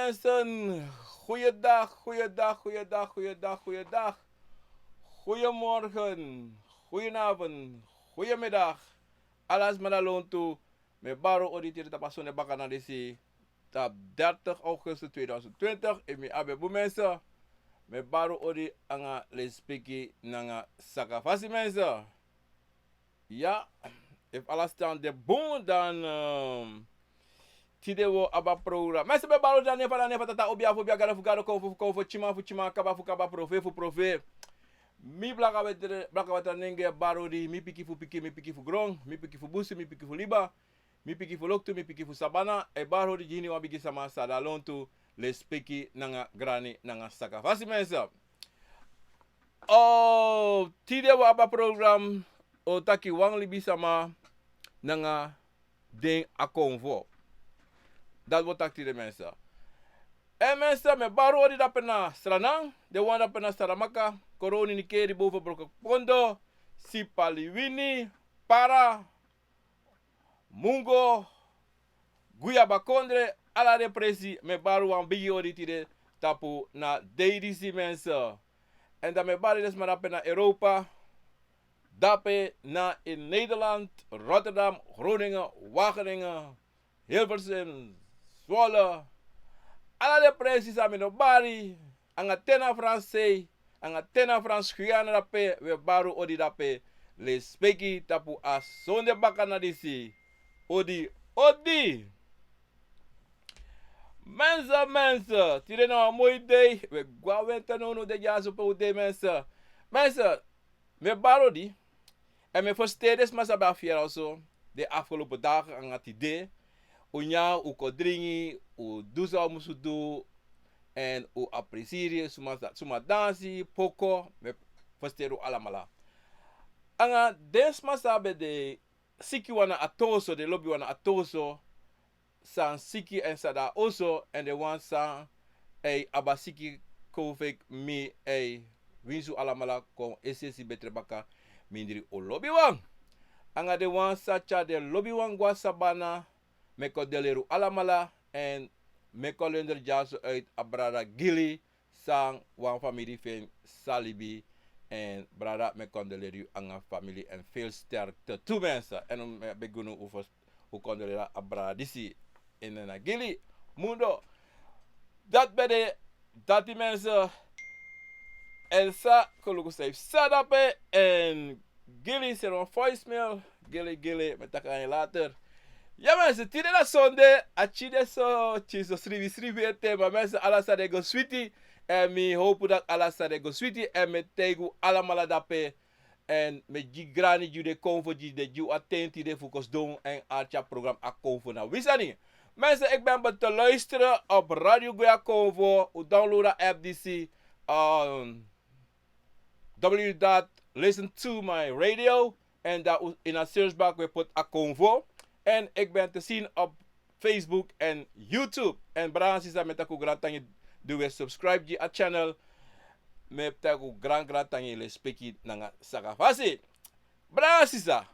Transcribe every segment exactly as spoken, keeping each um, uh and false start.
Mensen, goeiedag, goeiedag, goeiedag, goeiedag, goeiedag. Goeiemorgen, goedenavond, goedemiddag. Ala sma na lontu, mi e bari un odi tide tapu a sonde bakana disi, tapu dertig augustus tweeduizend twintig. Efu mi abi bun mensen, mi e bari un odi nanga lespeki nanga sakafasi mensen. Ya, efu ala sani de bun, dan, ehm, tide wi o abi a program. Mensen, mi e bari odi na nen fu Ada, nen fu Tata, obia fu obia, gado fu gado, konfo fu konfo, tyiman fu tyiman, kaba fu kaba, profeti fu profeti. Mi Blaka Watra, Blaka Watra nenge e bari odi, mi pikin fu pikin, mi pikin fu gron, mi pikin fu busi, mi pikin fu liba, mi pikin fu loktu, mi pikin fu sabana, e bari odi gi iniwan bigi sama san de na lontu, lespeki nanga grani nanga sakafasi mensen. Oh, tide wi abi a program, o taki wan libisama nanga den a konfo. Dati wi o taki tide mensen. En mensen, mi e bari odi dape na Sranan, den wan dape na Saramaka, Koroni, Nickerie, Boven, Brokopondo, Sipaliwini, Para, Mungo, Guyabakondre, ala den presi, mi e bari wan bigi odi tide tapu na dei disi mensen. En dan mi e bari den sma dape na Europa, dape na in Nederland, Rotterdam, Groningen, Wageningen, Hilversum, Zwolle. Ala den presi san mi no bari, nanga te na Fransei, nanga te na Frans Guyana dape, wi e bari odi dape, lespeki tapu a sonde bakana disi. Odi, odi. Mensen, mensen, tide na wan moi dei, wi e go na winter now, now den dyaso pe un de mensen. Mensen, mi e bari odi, en mi e ferstan den sma san ben abi fiera oso, den afgelopen dagen nanga tide, un nyan, un kon dringi, un du san un musu du, en un apprecieri, suma sa-, suma dansi, poko, mi e ferstan un alamala. Nanga den sma san ben de siki wan na a toso, den lobi wan na a toso, san siki en san de na oso, en den wan san e abi a siki, kon feki mi e winsi un alamala kon es'esi betre baka mindri un lobiwan. Nanga den wan san tyari den lobiwan go na sabana, mi e kondoleri un alamala, en mi e kondoleri dyaso uit a brada Gili, san wan famiri fu en sa libi, en brada, mi e kondoleri yu nanga famiri, en veel sterkte tu mensen. En mi e begi unu fu, fu kondoleri a brada disi, en na Gili, Mundo. Dati ben de dati mensen. En san kon luku san yu sa dape, en Gili seni wan voicemail. Gili, Gili, mi e taki nanga yu later. Ya mensen, tide na sonde, a tide so, tide so sribi sribi ete, ma mensen, ala sani e go switi. En mi howpu dati ala sani e go switi, en mi e taigi un alamala dape. En mi e gi grani gi un, den konfo gi den, gi un a ten tide fu kon sidon en arki a program A Konfo Na Wi Sani. Mensen, ik ben te luisteren op Radio Goya Konfo. Un download a app disi, ehm, W W W dot listen to my radio. En dan un, in a search bar un e poti A Konfo. En ik ben te zien op Facebook en YouTube. En brada nanga sisa, mi e taki un grantangi di un e subscribe gi a channel. Mi e taki un gran grantangi, lespeki nanga sakafasi. Brada nanga sisa,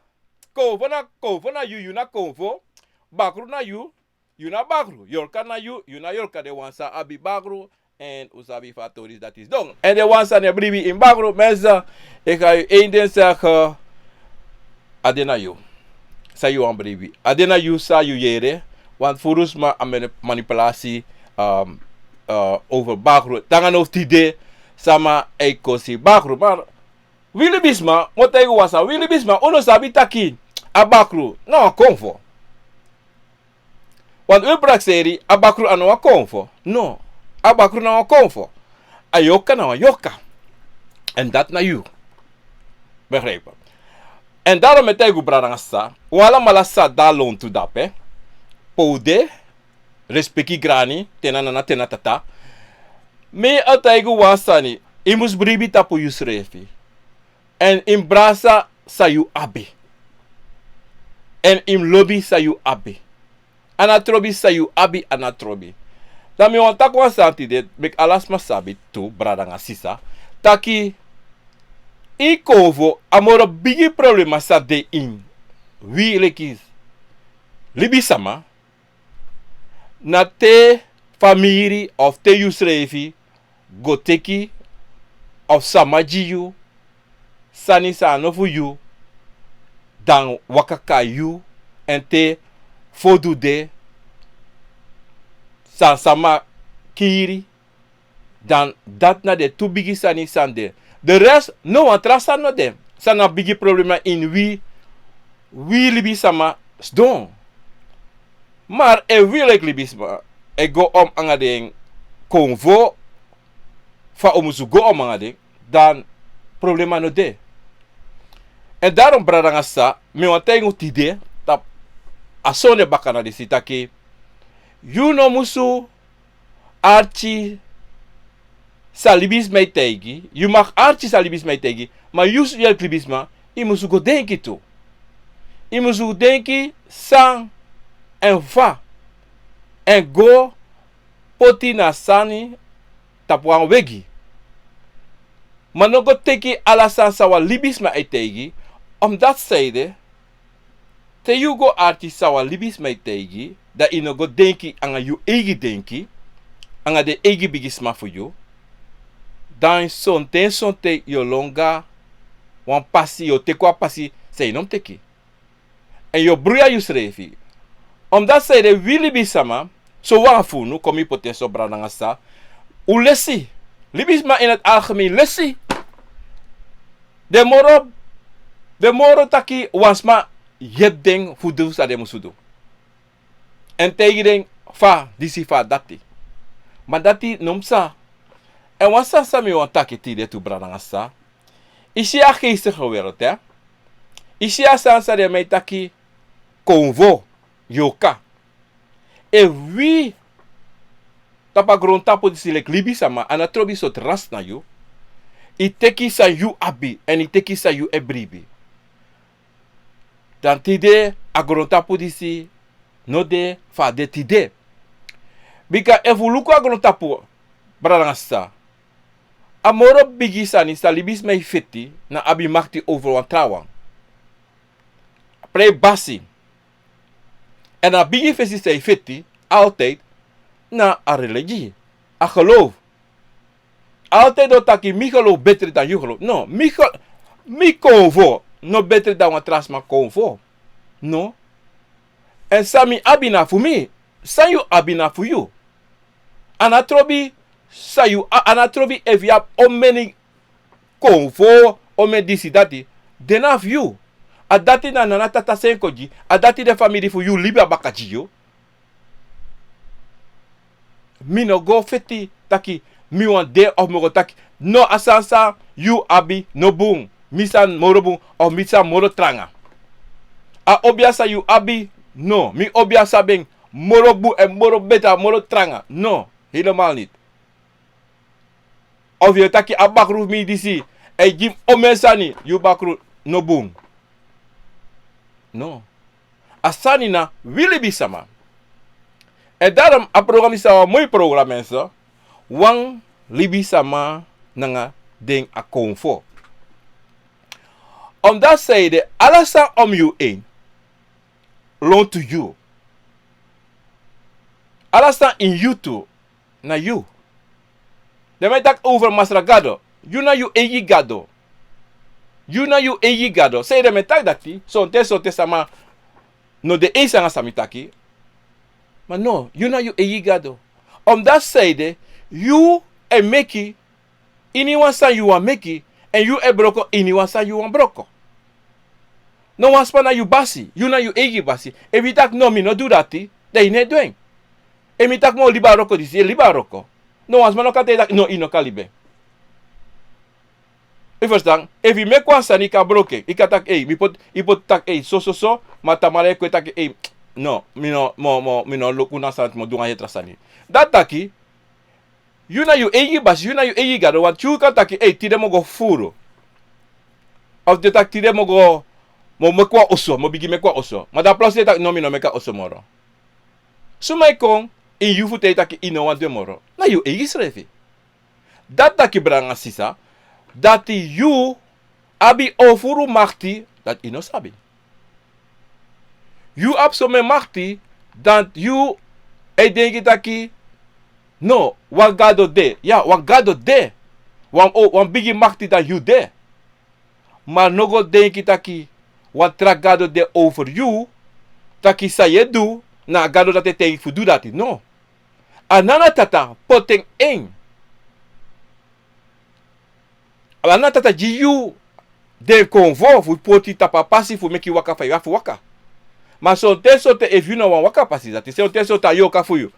konfo na, konfo na yu, yu na konfo. Bakru na yu, yu na bakru. Yorka na yu, yu na yorka. Den wan san abi bakru, en un sabi fa a tori dati sidon. En den wan san no e bribi ini bakru, mensen, ik ga u één ding zeggen, a de na yu san yu wani bribi. A de na yu san yu yere, want furu sma a mani-, manipulatie, ehm, eh, over bakru. Te nanga now fu tide, sama e kosi bakru. Maar wi libisma, mi o taigi un wan sani, wi libisma, un no sabi taki a bakru na wan konfo. Want un e prakseri, a bakru a no wan konfo. No, a bakru na wan konfo. A yorka na wan yorka. En dati na yu. Begrijp? En daarom mi e taigi un brada nanga sisa, un alamala san de na lontu dape, pe un de, lespeki grani, te na nana, te na tata. Mi e taigi un wan sani, yu mus bribi tapu yusrefi. En yu mus brasa san yu abi. En yu mus lobi san yu abi. A no trobi, san yu abi a no trobi. Dan mi wani taki wan sani tide, meki ala sma sabi tu, brada nanga sisa, taki ini konfo a moro bigi problema san de ini wi leki libisma, na te famiri of te yusrefi go teki of sama gi yu sani san a no fu yu, dan waka kai yu. Èn te fodu de san sama kiri, dan dati na den tu bigi sani san de. De rest, no wan tra sani no de. San na bigi problema ini wi, wi libisama sidon. Mar efu wi leki libisma e go om anga den konfo fa un musu go om anga den, dan problema no de. Èn daron brada nanga sisa, mi wani taigi un tide tapu a sonde baka na disi taki, yu no musu arki san libisma e taigi. Yu mag arki san libisma e taigi, ma yu leki libisma, yu musu go denki tu. Yu musu denki san èn fa èn go poti na sani tapu wan wegi. Ma no go teki ala sani san wan libisma e taigi. Omdati san ede, te yu go arki san wan libisma e taigi, dan yu no go denki anga yu eigi denki, anga den eigi bigisma fu yu, dan sonten sonten yu o lon go a wan pasi, yu o teki wan pasi san yu no mus teki. Èn yu o bruya yusrefi. Omdati san ede wi libisma, sowan fu unu, kon mi poti en so brada nanga sisa, un lesi. Libisma ini a algemeen lesi. Den moro, den moro taki wan sma yepi den fu du san den musu du. Èn taigi den fa disi fa dati. Ma dati no psa. Èn wan sani san mi wani taki tide tu brada nanga sisa. Yu si a geistige wereld, hè? Yu si a sani san den man e taki konfo, yorka. Efu wi tapu a grontapu disi leki libisma, a no trobi sortu ras na yu, yu teki san yu abi èn yu teki san yu e bribi, dan tide a grontapu disi no de fa a de tide. Bika efu un luku a grontapu, brada nanga sisa, a moro bigi sani san libisma e feti na abi makti over wan trawan. Prei basi. Èn a bigi fesi san e feti altijd na a religi, a geloof. Altijd den o taki mi geloof betre dan yu geloof. No, mi ge-, mi konfo no betre dan wan tra sma konfo. No. Èn san mi abi na fu mi, san yu abi na fu yu. A no trobi san yu a-, a no trobi efu yu abi omeni konfo, omeni disi dati, den na fu yu. A dati na nana tata san e kon gi, a dati den famiri fu yu libi a baka gi yu. Mi no go feti taki mi wani de of mi o go taki, no, a sani san yu abi no bun, mi sani moro bun of mi sani moro tranga. A obiya san yu abi, no, mi obiya san ben moro bun èn moro betre, moro tranga. No, helemaal niet. Of yu e taki a bakru fu mi disi e gi mi omeni sani, yu bakru no bun. No. A sani na wi libisma. Èn daarom a program disi na wan moi program, mensen. Wan libisma nanga den a konfo. Omdati san ede, ala san om yu en lontu yu. Ala san ini yu tu na yu. Den man e taki over Masra Gado. Yu na yu eigi Gado. Yu na yu eigi Gado. San ede mi e taki dati, sonten sonten sama no de eens nanga san mi taki. Ma no, yu na yu eigi Gado. Omdati san ede, yu e meki iniwan san yu wani meki, èn yu e broko iniwan san yu wani broko. No wan sma na yu basi, yu na yu eigi basi. Efu yu taki no, mi no du dati, dan yu no e du en. Efu mi taki mi o libi a wroko disi, yu e libi a wroko. No wan sma no kan taigi taki no, yu no kan libi en. Yu ferstan? Efu yu meki wan sani, yu kan broko en, yu kan taki ei, mi poti, yu poti taki ei, so so so, ma tamara e kon e taki ei, no, mi no, mi no, mi no luku na sani, mi o du wan tra sani. Dati taki, yu na yu eigi basi, yu na yu eigi Gado, want yu kan taki ei, tide mi o go fufuru. Of den taki tide mi o go, mi o meki wan oso, mi o bigin meki wan oso. Ma dan plotseling den taki no, mi no meki a oso moro. Suma e kon ini yu fu taigi taki yu no wani du en moro? Na yu eigi srefi. Dati taki, brada nanga sisa, dati yu abi a furu makti dati yu no sabi. Yu abi somen makti dati yu e denki taki No, wan Gado de. Ya, wan Gado de. Wan, o, wan bigi makti dan yu de. Ma no go denki taki wan tra Gado de over yu, taki san yu e du, na a Gado dati e taigi fu du dati. No. A Nana Tata poti en. A Nana Tata gi yu den konfo fu poti tapu a pasi fu meki yu waka fa yu abi fu waka. Ma sonten sonten efu yu no wani waka a pasi dati, sonten sonten a yorka fu yu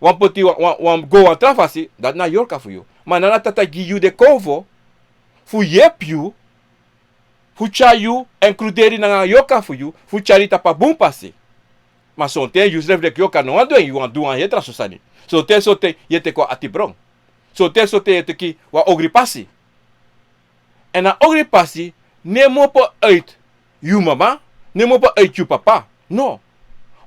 wani poti wan, wan, wan go wan tra fasi, dati na yorka fu yu. Ma Nana Tata gi yu den konfo fu yepi yu, fu tyari yu, èn kruderi nanga a yorka fu yu, fu tyari yu tapu a bun pasi. Ma sonten yu srefi leki yorka no wani du en, yu wani du wan heri tra so sani. Sonten sonten yu e teki wan atibron. Sonten sonten yu e teki wan ogri pasi. Èn a ogri pasi no e kmopo uit yu mama, no e kmopo uit yu papa. No.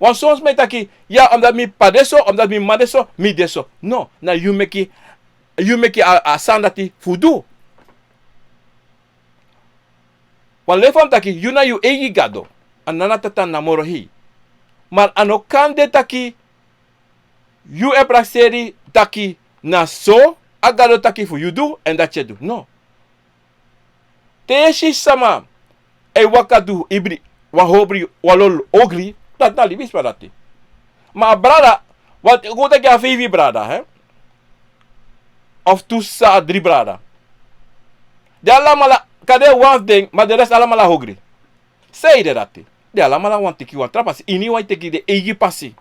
Wan son sma e taki, ya, omdat mi p'pa de so, omdat mi m'ma de so, mi de so. No, na yu meki, yu meki a, a sani dati fu du. Wan leisi fu mi taki, yu na yu eigi Gado. A Nana Tata na moro hei. Ma a no kan de taki yu e prakseri taki na so a Gado taki fu yu du, èn dati yu e du. No. Te yu e si sama e waka du ibri, wan hobri, wan lolo ogri, dati na libisma dati. Ma a brada, wan, go teki a feifi brada, hè? Of tu sisa, a dri brada. Den alamala, kande wan fu den, ma den rest alamala ogri. San ede dati? Den alamala wani teki wan tra pasi, iniwan e teki den eigi pasi.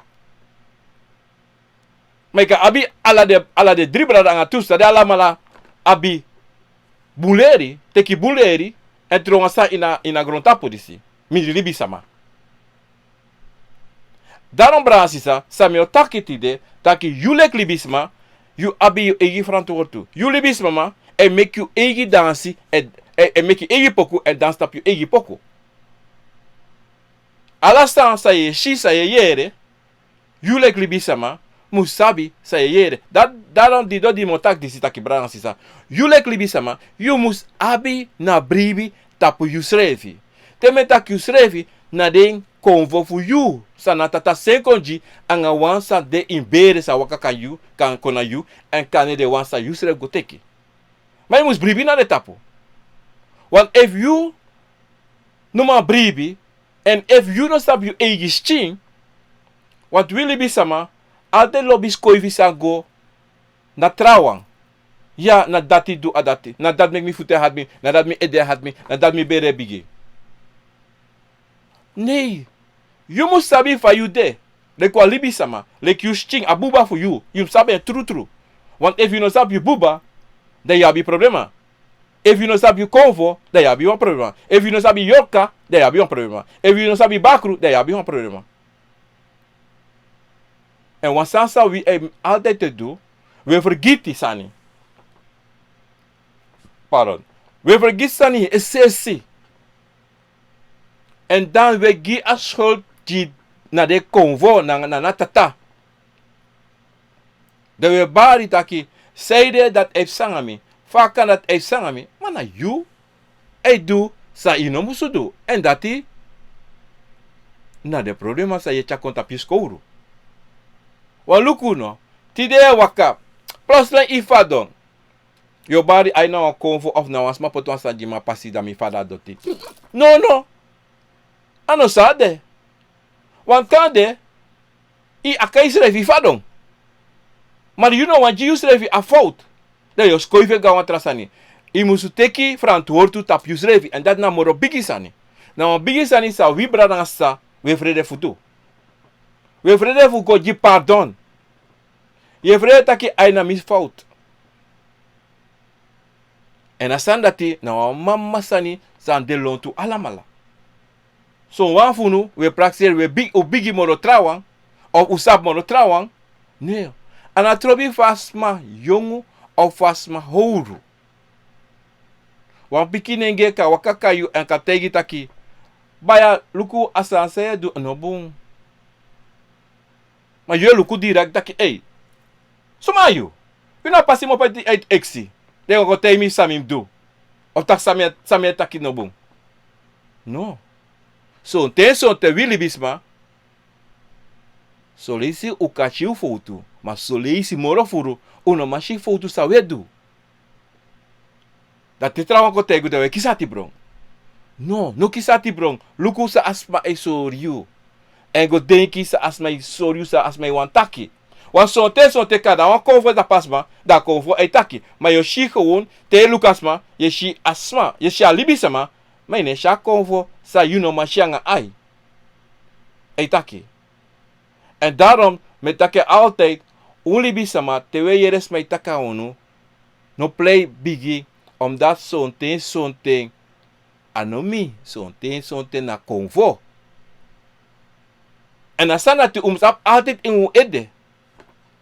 Ma yu kan abi ala den, ala den dri brada nanga tu sisa, den alamala abi bun leri, teki bun leri, èn tron wan sani ini a, ini a grontapu disi. Mi libisma. Daarom brada sisa, san mi o taki tide, taki yu leki libisma, yu abi yu eigi frantwortu. Yu libisma e meki yu eigi dansi, èn, èn, èn meki yu eigi poku, èn dansi tapu yu eigi poku. Ala san, san yu e si, san yu e yere, yu leki libisma mus sabi san yu e yere. Da, daarom di, dati mi o taki disi taki brada sisa, yu leki libisma, yu mus abi na bribi tapu yusrefi. Te mi e taki yusrefi, na den konfo fu yu, san Nana Tata seni kon gi, anga wan san de ini bere, san waka nanga yu, kan kon na yu, èn kande den wan san yusrefi go teki. Ma yu mus bribi na den tapu. Want efu yu no man bribi, èn efu yu no sabi yu eigi skin, want wi libisma altijd lobi skoifi san go na trawan. Ya, na dati du a dati. Na dati meki mi futu e hati mi, na dati mi ede e hati mi, na dati mi bere e bigi. Nei, yu mus sabi fa yu de. Leki wan libisma, leki yu skin, a buba fu yu, yu mus sabi en trutru. Want efu yu no sabi yu buba, dan yu abi problema. Efu yu no sabi yu konfo, dan yu abi wan problema. Efu yu no sabi yorka, dan yu abi wan problema. Efu yu no sabi bakru, dan yu abi wan problema. Èn wan sani san wi e altijd e du, wi e fergiti sani. Pardon. Wi e fergiti sani, es'esi. Èn dan wi e gi a schuld gi na den konfo, na, na, na Tata. Dan wi e bari taki, san ede dati e psa nanga mi, fa kan dati e psa nanga mi, ma na yu e du san yu no musu du, èn dati na den problema san yu e tyari kon tapu yu skowru. Wan luku no, tide yu e waka, plotseling yu fadon. Yu o bari ai na wan konfo of na wan sma poti wan sani gi mi a pasi dan mi fadon a doti. No, no. A no so a de. Want kande, yu e kai yusrefi fadon. Ma yu no wani gi yusrefi a fout. Dan yu o skoifi en go na wan tra sani. Yu musu teki frantwortu tapu yusrefi. Èn dati na moro bigi sani. Na wan bigi sani san wi brada nanga sisa, wi e frede fu du. Wi e frede fu go gi pardon. Yu e frede taki ai na mi fout. Èn a sani dati na wan mama sani san de lontu alamala. Son wan fu unu, wi e prakseri, wi e bi-, un bigi moro trawan, of un sabi moro trawan. Nee. A no trobi fa sma yongu, of fa sma owru. Wan pikin nenge kan waka kon na yu èn kan taigi taki, baya, luku a sani san yu e du no bun. Ma yu e luku direct taki, ei, suma yu? Yu no pasi mi opo eti, eti eksi. Den go kon taigi mi san mi mus du. Of taki san mi e, san mi e taki no bun. No. Sonten, sonten wi libisma, son leisi un kati un fowtu. Ma son leisi moro furu, un no man si fowtu san un e du. Dan te trawan kon taigi unu dan un e kisi ati bron. No, no kisi ati bron. Luku san a sma e sori yu. Èn go denki san a sma e sori yu, san a sma e wani taki. Wan sonten, sonten kan na wan konfo tapu a sma, dan a konfo e taki. Ma yu o si gewoon, te yu luku a sma, yu e si a sma, yu e si a libisma, ma yu no e si a konfo san yu no man si nanga ai. E taki. Èn daarom mi e taki altijd, un libisma, te un e yere sma e taki nanga unu, no prei bigi, omdat sonten, sonten, a no mi, sonten, sonten na konfo. Èn a sani dati un mus abi altijd ini un ede.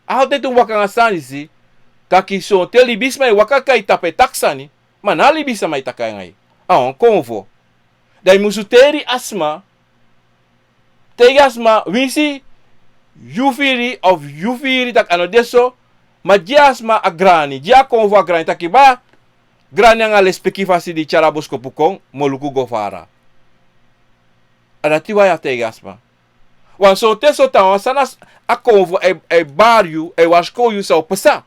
Altijd un waka nanga a sani disi, taki sonten libisma e waka kon na yu tapu e taki sani, ma na libisma e taki nanga yu. A wan konfo. Dan yu musu teri a sma, taigi a sma, winsi yu firi of yu firi taki a no de so, ma gi a sma a grani, gi a konfo a grani taki ba, grani nanga lespeki fasi di tyari a boskopu kon, mi o luku go fara. A dati wan ya taigi a sma. Wan sonten, sonten a wan sani a konfo e, e bari yu, e warskow yu san o pasa.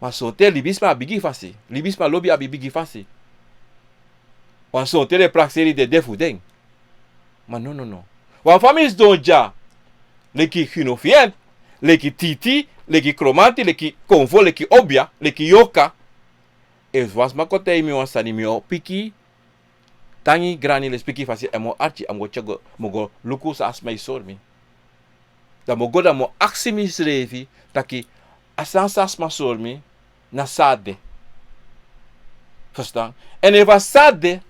Ma sonten libisma abi bigi fasi. Libisma lobi abi bigi fasi. Wan sonten den prakseri dede fu den. Ma no, no, no. Wan fa mi sidon dya, leki Gino Fient, leki Titi, leki Kromanti, leki Konfo, leki Obia, leki Yoka. Efu wan sma kon taigi mi wan sani, mi o piki, tangi grani, lespeki fasi, èn mi o arki, a mi go tyari go, mi o go luku san a sma e sori mi. Dan mi o go, dan mi o aksi misrefi taki, a sani san a sma sori mi, na san a de. Verstaan? Èn efu a san a de,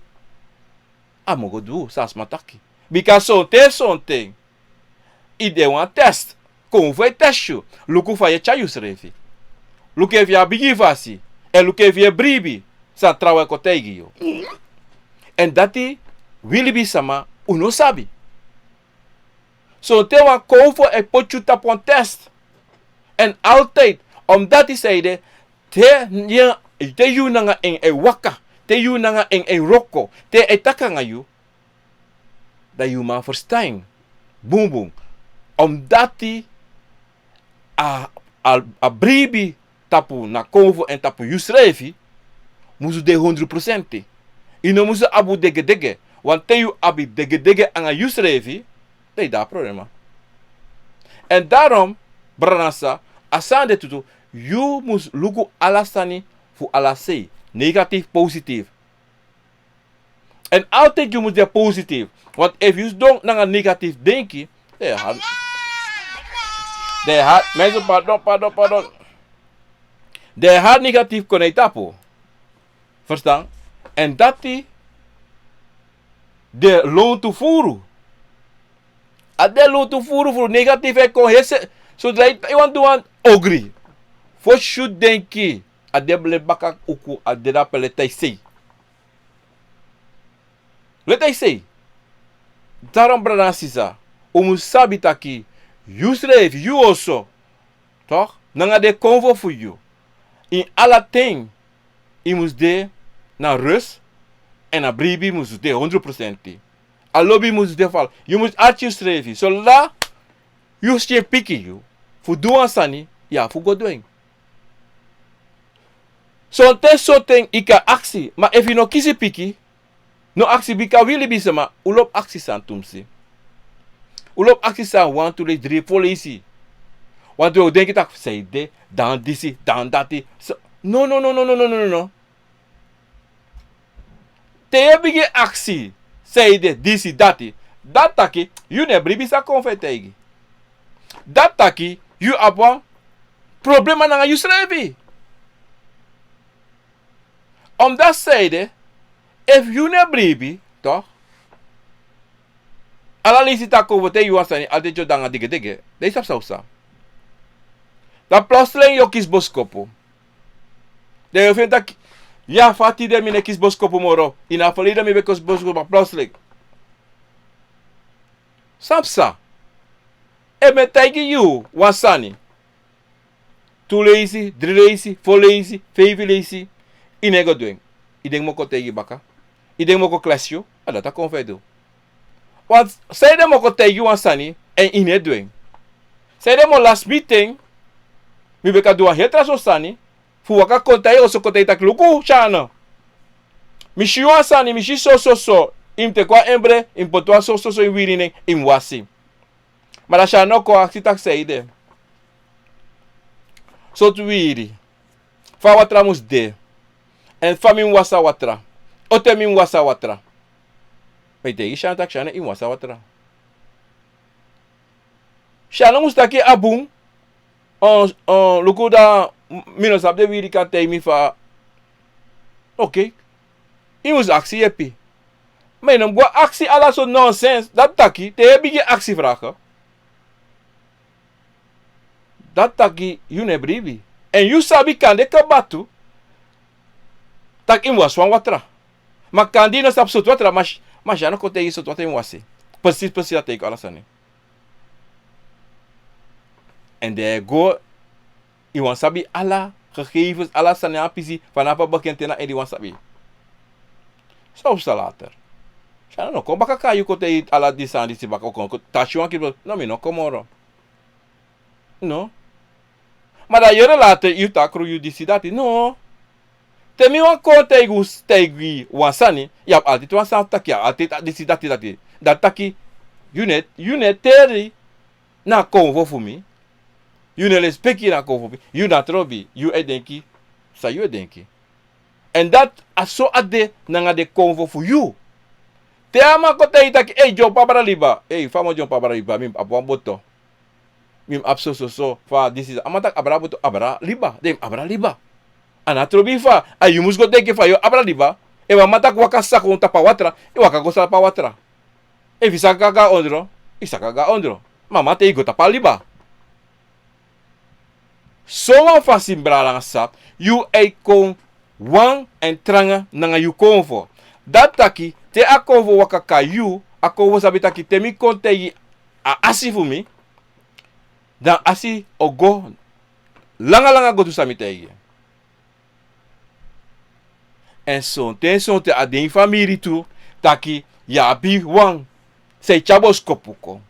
a mi o go du san a sma taki. Bika sonten, sonten, i de wan test. Konfo e test yu. Luku fa yu e tyari yusrefi. Luku efu yu abi bigi fasi. Èn luku efu yu e bribi. San trawan e kon taigi yu. Èn dati, wi libisma, un no sabi. Sonten wan konfo e poti yu tapu wan test. Èn altijd, omdati san ede, te yu, te yu nanga en e waka, te yu nanga en e wroko, te a e taki nanga yu, dan yu man ferstan en bunbun. Omdati a, a, a bribi tapu na konfo èn tapu yusrefi musu de hondro prosenti. Yu no musu abi degedege. Want te yu abi degedege nanga yusrefi, dan yu de na problema. Èn daarom, brada nanga sisa, a sani de tutu, yu musu luku ala sani fu ala sei, negatief, positief. Èn altijd yu musu de positief. Want efu yu sidon nanga negatief denki, dan yu e hori, dan yu e hori, mensen, pardon, pardon, pardon. Dan yu e hori negatief kon na yu tapu. Verstaan? Èn dati de lontu furu. A de lontu furu, furu negatief e kon heri. Sodra yu wani du wan ogri, fosi yu denki, a de baka uku, a de dape leti a e sei. Leti a e sei. Daarom, brada nanga sisa, un musu sabi taki, yusrefi, yu oso, toch, nanga den konfo fu yu, ini ala ten, yu musu de na rust, èn a bribi musu de hondro prosenti. A lobi musu de fal. Yu musu arki yusrefi. Solanga yu skin piki yu fu du wan sani, yu abi fu go du en. Sonten, sonten yu kan aksi, ma efu yu no kisi piki, no aksi, bika wi libisma, un lobi aksi sani tumsi. Un lobi aksi sani wantu leisi, dri, fo leisi. Wantu un o denki taki, san ede, dan disi, dan dati. So, no, no, no. Te yu e bigin aksi, san ede, disi, dati, dati taki, yu no e bribi san konfo e taigi. Dati taki, yu abi wan problema nanga yusrefi. Omdati san ede, efu yu no e bribi, toch, ala leisi taki konfo e taigi yu wan sani, ala den tyari nanga degedege, dan yu sabi san o psa. Dan plotseling yu o kisi boskopu. Dan yu o feni taki, ya, fa tide mi no e kisi boskopu moro. Ini a verleden mi ben kisi boskopu, ma plotseling. San psa? Efu mi e taigi yu wan sani tu leisi, dri leisi, fo leisi, feifi leisi, yu no e go du en. Yu denki mi o kon taigi yu baka? Yu denki mi o kon klesi yu? A dati a konfo e du. Want san ede mi o kon taigi yu wan sani èn yu no e du en? Sanede mi o lasi mi ten, mi ben kan du wan heri tra sortu sani, fu waka kon taigi, o so kon taigi taki luku Syaana. Mi si wan sani, mi si so, so, so, i mus teki wan embre, i mus poti wan so, so, so, i wiri nen, i mus wasi. Ma dan Syaana o kon aksi taki sanede. Sortu wiri. Fa a watra mus de. Èn fa mi mus wasi a watra. On ten mi mus wasi a watra. Ma i taigi Syaana taki Syaana i mus wasi a watra. Syaana mus taki a bun. On, on, luku dan mi no sabi den wiri kan taigi mi fa. Okei. I mus aksi yepi. Ma i no mus go aksi ala sortu nonsens. Dati taki, te yu e bigin aksi vragen. Dati taki, yu no e bribi. Èn yu sabi kande kaba tu. Taki i mus wasi wan watra. Ma kande i no sabi sortu watra, ma Syaana kon taigi yu sortu watra i mus wasi. Precies, precies, a taigi yu ala sani. Èn dan yu e go, i wani sabi ala gegevens, ala sani a pisi, fanafu a begin te na endi i wani sabi. San o psa later. Syaana no kon baka kon na yu kon taigi ala den sani disi baka, o kon, kon tasi wan kibel, no, mi no kon moro. No. Ma dan yere later yu taki yu disi dati. No. Te mi wani kon taigi yu, taigi yu wan sani, yu abi altijd wan sani fu taki, yu abi altijd disi dati, dati. Dati taki, yu no e, yu no e teri na a konfo fu mi. Yu no e lespeki na a konfo fu mi. Yu na trobi, yu e denki san yu e denki. Èn dati a so a de nanga den konfo fu yu. Te a man kon taigi yu taki, ei, dyompo abra liba. Ei, fa mi o dyompo abra liba, mi abi wan boto. Mi mus abi so, so, so, fa disi, a man taki abra boto, abra liba, den mus abra liba. A no trobi fa, a yu mus go denki fa yu o abra liba. Efu a man taki waka saka kon tapu a watra, i waka go saka tapu a watra. Efu i saka go na ondro, i saka go na ondro. Ma a man taigi i go tapu a liba. Sowan fasi, brada nanga sisa, yu e kon wan èn tranga nanga yu konfo. Dati taki, te a konfo waka kon na yu, a konfo sabi taki te mi kon taigi a asi fu mi, dan a asi o go langa langa go du san mi taigi en. Èn sonten, sonten a de ini famiri tu, taki yu abi wan san e tyari boskopu kon.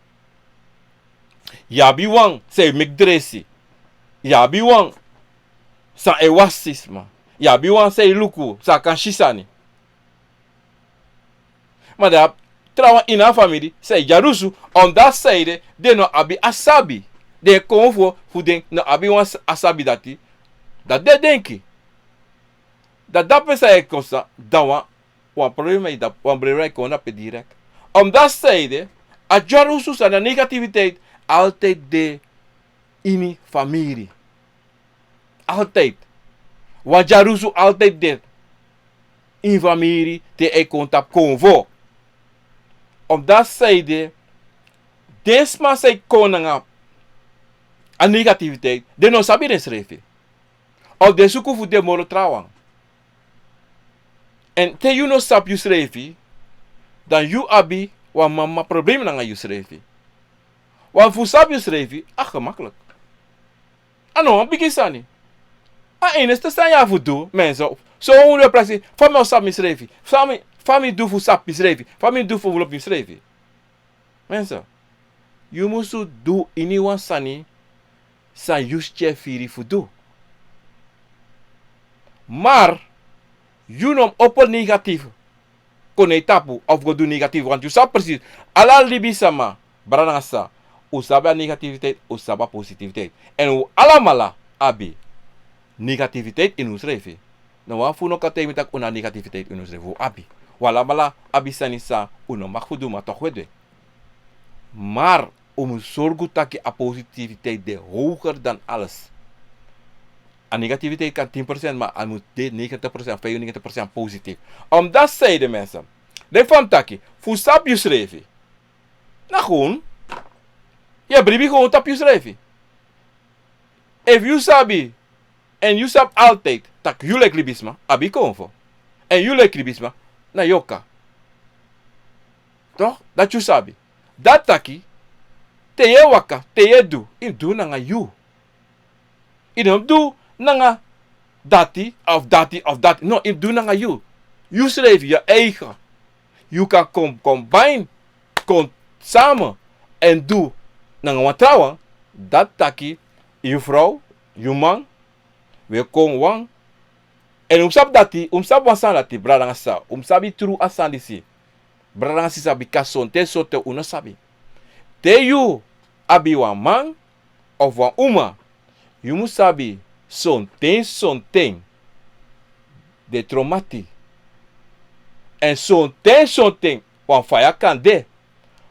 Yu abi wan san e meki dresi. Yu abi wan san e wasi sma. Yu abi wan san e luku, san kan si sani. Ma dan a trawan ini a famiri san e dyarusu, omdat sanede den no abi a sabi. Den konfo fu den no abi wan s-, a sabi dati. Dati den e denki. Dan dape san e kon sa, dan wan, wan problema e, dan wan problema e kon na pe direct. Omdat sanede, a dyarusu sani, a negativiteit, altijd de ini famiri. Altijd. Wan dyarusu altijd de ini famiri te a e kon tapu konfo. Omdat sanede, den sma san e kon nanga a negativiteit, den no sabi densrefi. Of den suku fu den moro trawan. Èn te yu no sabi yusrefi, dan yu abi wan mama problem nanga yusrefi. Want fu sabi yusrefi, a gemakkelijk. A no wan bigi sani. A enigste sani yu abi fu du, mensen. So un de prakseri, fa mi o sabi misrefi. Fa mi, fa mi du fu sabi misrefi. Fa mi du fu lobi misrefi. Mensen, yu musu du iniwan sani san yu skin e firi fu du. Maar, yu no mus opo negatief kon na yu tapu of go du negatief, want yu sabi precies. Ala libisma, brada nanga sisa, un sabi a negativiteit, un sabi a positiviteit. Èn un alamala abi negativiteit ini unsrefi. No wan fu un no kan taigi mi taki un no abi negativiteit ini unsrefi, un abi. Un alamala abi sani san un no mag fu du, ma toch un e du en. Maar un mus sorgu taki a positiviteit de hoger dan alles. A negativiteit kan tin procent, maar a mus de negentig procent, vijfennegentig procent positief. Omdat sanede, mensen, den fa mi taki, fu sabi yusrefi. Na gewoon, yu e bribi gewoon tapu yusrefi. Efu yu sabi, èn yu sabi altijd taki yu leki libisma abi konfo. Èn yu leki libisma na yoka. Toch? Dati yu sabi. Dati taki, te yu e waka, te yu e du, yu mus du nanga yu. Yu no mus du nanga dati, of dati, of dati. No, yu mus du nanga yu. Yusrefi, yu eigen. Yu kan kon, combine, kon samen, èn du nanga wan trawan, Dati taki, yu frow, yu man, wi e kon wan. Èn un mus sabi dati, un mus sabi wan sani dati, brada nanga sisa. Un mus sabi tru a sani disi. Brada nanga sisa, bika sonten, sonten un no sabi. Te yu abi wan man of wan uma, yu mus sabi sonten, sonten den tron mati. Èn sonten, sonten wan faya kan de.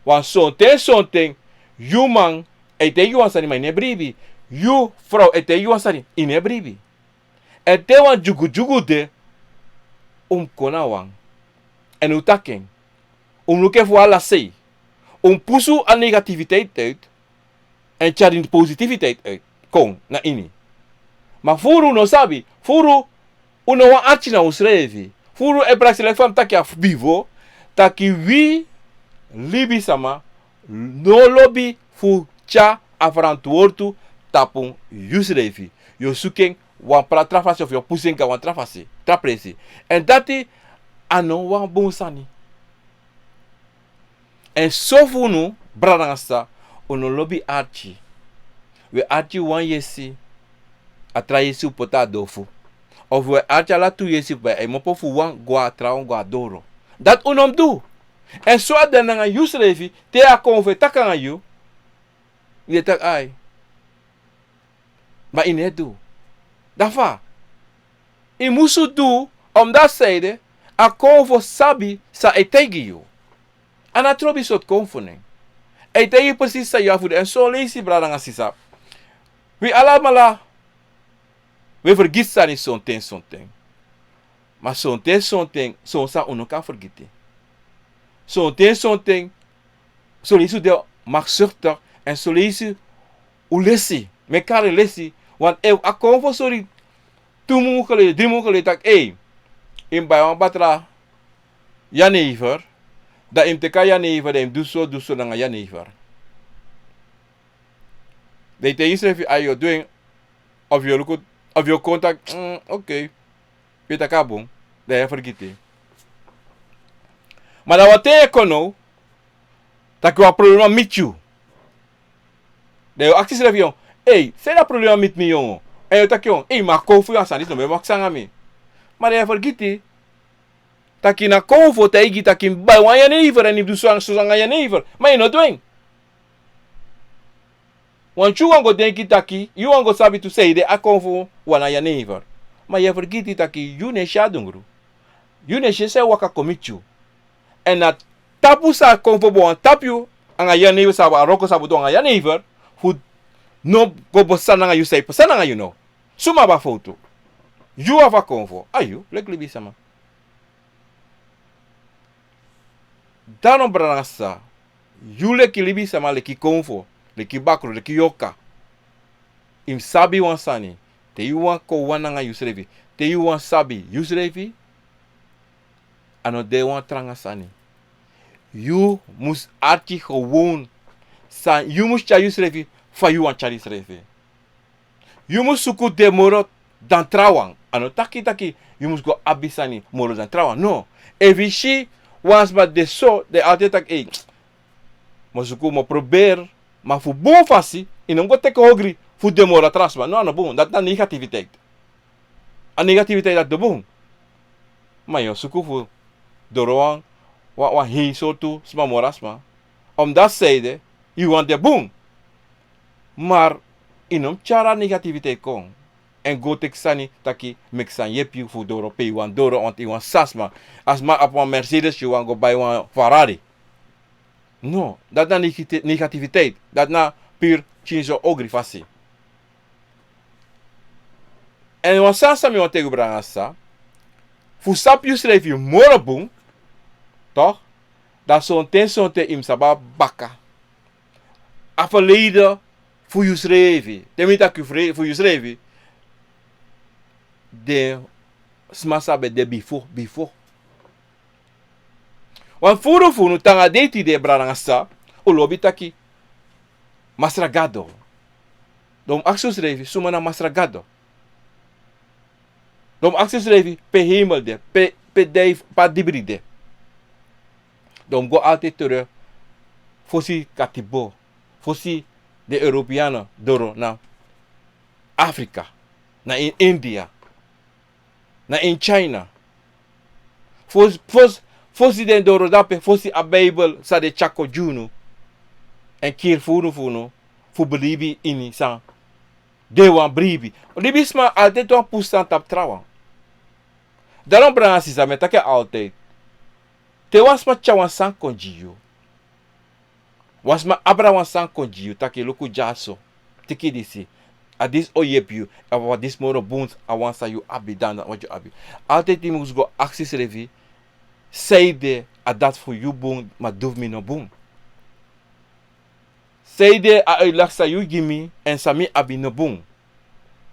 Wan sonten, sonten yu man e taigi yu wan sani ma yu no e bribi. Yu frow e taigi yu wan sani, yu no e bribi. Èn te wan dyugudyugu de, un mus kon na wan. Èn un taki en. Un mus luku en fu ala sei. Un mus pusu a negativiteit uit. Èn tyari positiviteit uit. Kon na ini. Ma furu un no sabi. Furu un no wani arki na unsrefi. Furu e prakseri leki fa mi taki a fu bifo. Taki wi libisama no lobi fu tyari a ferantwortu tapu yusrefi. Yu o suku en wan pra tra fasi of yu o pusu en go na wan tra fasi, tra presi. Èn dati a no wan bun sani. Èn son fu unu, brada nanga sisa, un no lobi arki. Wi e arki wan yesi, a tra yesi un poti na dofu. Of wi e arki ala tu yesi, wi e kmopo fu wan go na a trawan go na doro. Dati un no mus du. Èn so a de nanga yusrefi, te a kon fu e taki nanga yu, yu e taki ai. Ma yu no e du. Da fa? Yu musu du, omdat a kon fu sabi san a e taigi yu. A no trobi sortu kon fu nen. A e taigi yu precies san yu abi fu du. Èn son leisi, brada nanga sisa, wi alamala wi e fergiti sani sonten, sonten. Ma sonten, sonten, son sani un no kan fergiti. Sonten, sonten, son leisi un de maksuktik, èn son leisi un lesi, mi e kari lesi, want efu a kon fu sori tu mun geleden, dri mun geleden taki, ei, yu mus bai wan batra jenever, dan yu mus teki a jenever, dan yu mus du so, du so nanga jenever. Dan yu taigi yusrefi, ai, yu o du en, of yu o luku, of yu o kon taki, mm, oké. Yu e taki a bun, dan yu e fergiti. Ma dan wan ten yu e kon now, taki wan problema miti yu. Dan yu o aksi yusrefi, yongu, ei, san na a problema miti mi, yongu? Èn yu o taki, yongu, ei, ma a kon fu yu, a sani disi no ben maksi nanga mi. Ma dan yu e fergiti taki na a kon fu o taigi taki yu mus bai wan jenever, èn yu mus du so, so nanga jenever. Ma yu no du en. Want yu wani go denki taki, yu wani go sabi tu san ede a kon fu wan jenever. Ma yu e fergiti taki yu no e si a dungru. Yu no e si san e waka kon miti yu. Èn na tapu san a kon fu bo wani tapu yu, anga jenever san a wroko san bo du anga jenever, fu no go bo sani nanga yu san e pasa nanga yu now. Suma abi a fowtu? Yu of a kon fu? A yu, leki libisama. Daarom, brada nanga sisa, yu leki libisama, leki kon fu, leki bakru, leki yorka, yu mus sabi wan sani. Te yu wani kon wan nanga yusrefi, te yu wani sabi yusrefi, a no de wan tranga sani. Yu mus arki gewoon. San yu mus tyari yusrefi, fa yu wani tyari yusrefi. Yu mus suku de moro dan trawan. A no taki taki yu mus go abi sani moro dan trawan. No. Efu yu si wan sma de so, dan yu altijd taki, ei, mi o suku, mi o probeer, ma fu bun fasi, yu no mus go teki ogri fu de moro dan tra sma. No, a no bun. Dati na negativiteit. A negativiteit dati no bun. Ma yu o suku fu doro wan, wan, wan hei sortu sma moro dan sma. Omdat san ede, yu wani de bun. Maar yu no mus tyari a negativiteit kon. Èn go teki sani taki meki sani yepi yu fu doro pe yu wani doro, want yu wani sani sma. A sma abi wan Mercedes, yu wani go bai wan Ferrari. No, dati na negati-, negativiteit. Dati na puur tyari so ogri fasi. Èn wan sani san mi wani taigi yu, brada nanga sisa, fu sabi yusrefi moro bun, toch? Dan sonten, sonten yu mus sabi a baka. A verleden fu yusrefi. Te mi taki fu, fu yusrefi, den sma san ben de bifo, bifo. Wan furu fu unu te nanga dei tide, brada nanga sisa, un lobi taki Masra Gado. Dan un mus aksi unsrefi, suma na Masra Gado? Dan un mus aksi unsrefi, pe hemel de, pe, pe dei, pe a dibri de. Dan un mus go altijd terug fosi katibo, fosi Den Europeanen doro na Afrika, na ini India, na ini China. Fosi, fosi, fosi den doro dape, fosi a Bijbel san den tyari kon gi unu. Èn kiri fu unu, fu unu, fu belibi ini san den wani bribi. Libisma altijd wani pusu sani tapu trawan. Daarom brada nanga sisa, mi e taki altijd. Te wan sma tyari wan sani kon gi yu. Wan sma abra wan sani kon gi yu, taki luku dyaso. Teki disi. A disi o yepi yu. A wan disi moro bun, a wan san yu abi dan, dan wat yu abi. Altijd yu mus go aksi yusrefi. Sanede a dati fu yu bun, ma di fu mi no bun. Sanede a uitleg san yu gi mi, èn san mi abi no bun.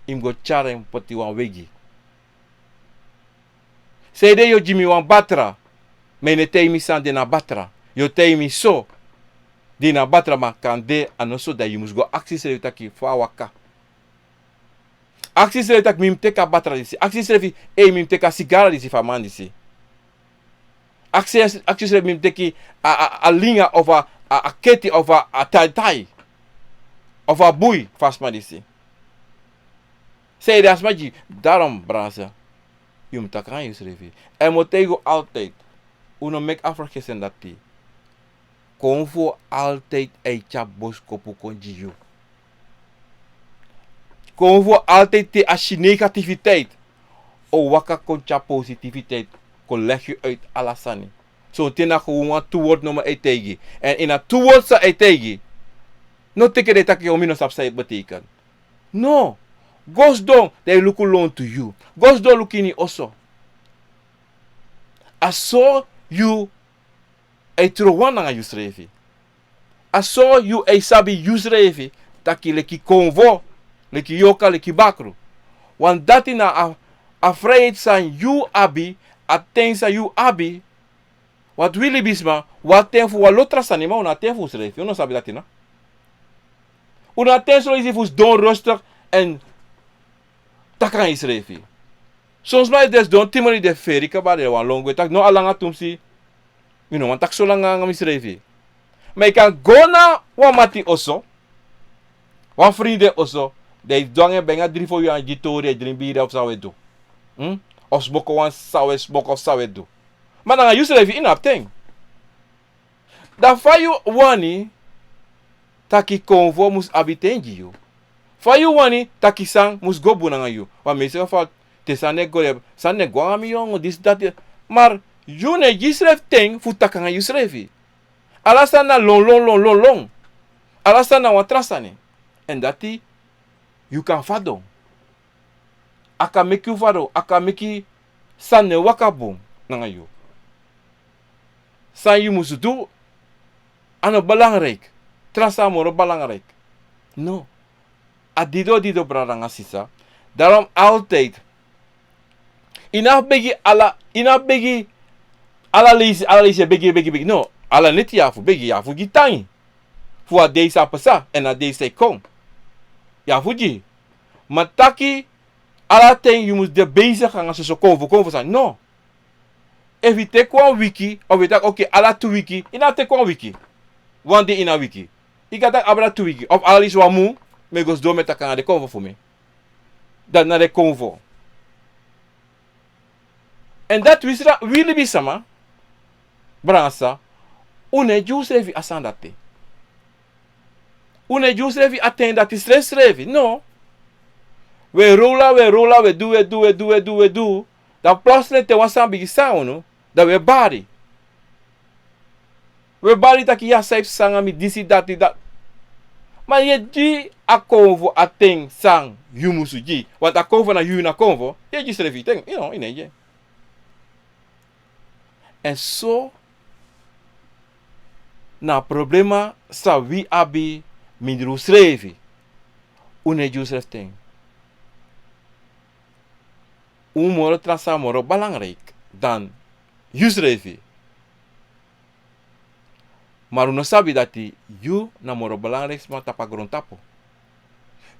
Yu mus go tyari en poti wan wegi. Sanede yu o gi mi wan batra, ma yu no e taigi mi san de na batra. Yu o taigi mi so, de na batra, ma kande a no so, dan yu mus go aksi yusrefi taki fa a waka. Aksi yusrefi taki mi mus teki a batra disi. Aksi yusrefi, ei, mi mus teki a sigara disi fu a man disi. Aksi, aksi yusrefi mi mus teki a, a, a linga of a, a, a keti of a, a taitai. Of a bui fu a sma disi. Sanede a sma gi, daarom brada nanga sisa. Yu mus taki nanga yusrefi. Èn mi o taigi unu altijd. Un no meki a fergeten dati. Konfo altijd e tyari boskopu kon gi yu. Konfo altijd te a si negativiteit, o waka kon tyari positiviteit, kon leg yu uit ala sani. Sonten na gewoon wan tu word nomo e taigi. Èn ini a tu word san e taigi, no teki den taki, o, mi no sabi san e betekent. No. Go sidon, dan yu luku lontu yu. Go sidon luku ini oso. A so yu e trowan nanga yusrefi. A so yu e sabi yusrefi, taki leki konfo, leki yorka, leki bakru. Want dati na a, a vrijheid san yu abi, a ten san yu abi. Want wi libisma, wi abi ten fu wan lo tra sani, ma un no abi ten fu unsrefi, un no sabi dati na. Un no abi ten so leisi fu sidon rustig èn taki nanga yusrefi. Son sma e de sidon tin miniti, den feri kaba, den wani lon gwe, taki no, a langa tumsi. Mi no wani taki so langa nanga misrefi. Ma yu kan go na wan mati oso, wan frindi oso, dan yu sidon nanga en, brengi a dri fo yu, a e gi tori, a e dringi bira of san un e du. Hmm? Of smoko wan san un e smoko of san un e du. Ma nanga yusrefi yu no abi ten. Dan fa yu wani taki konfo mus abi ten gi yu? Fa yu wani taki san mus go bun nanga yu? Wan meeste geval, te sani e go, sani e go nanga mi yongu, disi, dati. Ma yu no e gi yusrefi ten fu taki nanga yusrefi. Ala sani na lon, lon, lon, lon, lon. Ala sani na wan tra sani. Èn dati yu kan fadon. A kan meki yu fadon, a kan meki sani no e waka bun nanga yu. San yu musu du, a no belangrijk. Tra sani moro belangrijk. No. A didon, didon, brada nanga sisa. Daarom altijd. Yu no abi begi ala, yu no abi begi ala leisi, ala leisi begi, begi, begi. No. Ala neti yu abi fu begi, yu abi fu gi tangi. Fu a dei san pasa, èn a dei san e kon. Yu abi fu gi. Ma taki ala ten yu mus de bezig nanga soso konfo, konfo sani. No. Efu yu teki wan wiki, of yu taki, oké, ala tu wiki, yu no abi teki wan wiki. Wan dei ini a wiki. Yu kan taki abra tu wiki, of ala leisi wan mun, mi e go sidon, mi e taki nanga den konfo fu mi. Dati na den konfo. Èn dati wi sra-, wi libisma, brada nanga sisa, un no e gi unsrefi a sani dati. Un no e gi unsrefi a ten dati srefsrefi, no. Wi e rola, wi e rola, wi e du, wi e du, wi e du, wi e du, wi e du. Dan plotseling te wan sani bigin sani unu, dan wi e bari. Wi e bari taki ya, san yu psa nanga mi, disi, dati, dati. Ma yu e gi a konfo a ten san yu musu gi. Want a konfo na yu, na konfo. Yu e gi yusrefi ten, yu no, yu no e gi. Èn so na a problema san wi abi mindri unsrefi. Un no e gi unsrefi ten. Un moro tra sani moro belangrijk dan yusrefi. Ma un no sabi dati yu na moro belangrijk sma tapu a grontapu.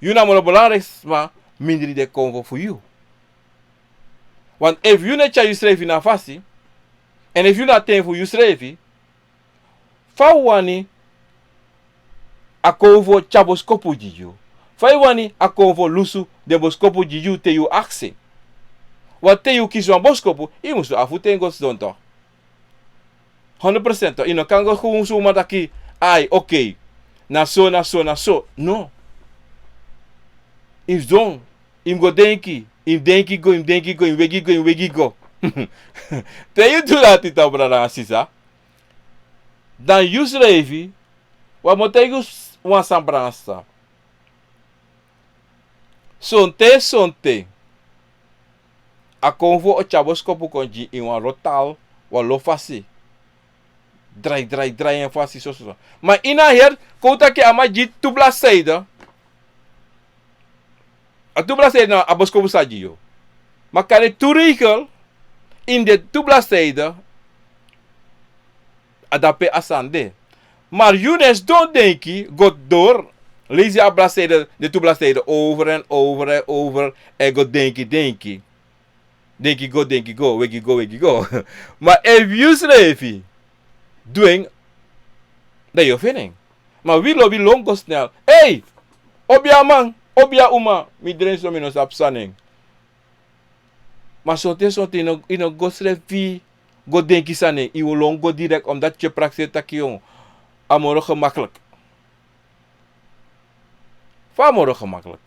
Yu na moro belangrijk sma mindri den konfo fu yu. Want efu yu no e tyari yusrefi na a fasi, èn efu yu no abi ten fu yusrefi, fa un wani a konfo tyari boskopu gi yu? Fa yu wani a konfo lusu den boskopu gi yu te yu aksi? Wan te yu kisi wan boskopu, yu musu abi fu ten go sidon tok. Hondro prosent tok. Yu no kan go fu wan suma taki, ai, okei. Na so, na so, na so. No. Yu sidon, yu mus go denki, yu mus denki go, yu mus denki go, yu mus wegi go, yu mus wegi go. Te yu du dati tok, brada nanga sisa, dan yusrefi, wan mi o taigi yu wan sani, brada nanga sisa. Sonten, sonten a konfo o tyari boskopu kon gi yu ini wan lo taal, wan lo fasi. Drai, drai, drai en fasi, so, so, so. Ma ini a heri, kon un taki a man gi tu bladzijde. A tu bladzijde na a boskopu sa gi yu. Ma kande tu regel, ini den tu bladzijde, a dape a sani de. Ma yu no e sidon denki, go doro, leisi a bladzijde, den tu bladzijde over en over en over, èn go denki, denki. Denki go, denki go, wegi go, wegi go. Ma efu yusrefi du en, dan yu o feni en. Ma wi lobi lon go snel. Ei! Obiaman, obiauma, mi drensi, mi no sabi san nen. Ma sonten, sonten yu no, yu no go srefi go denki san nen. Yu o lon go direkt, omdat yu e prakseri taki yu a moro gemakkelijk. Fa a moro gemakkelijk?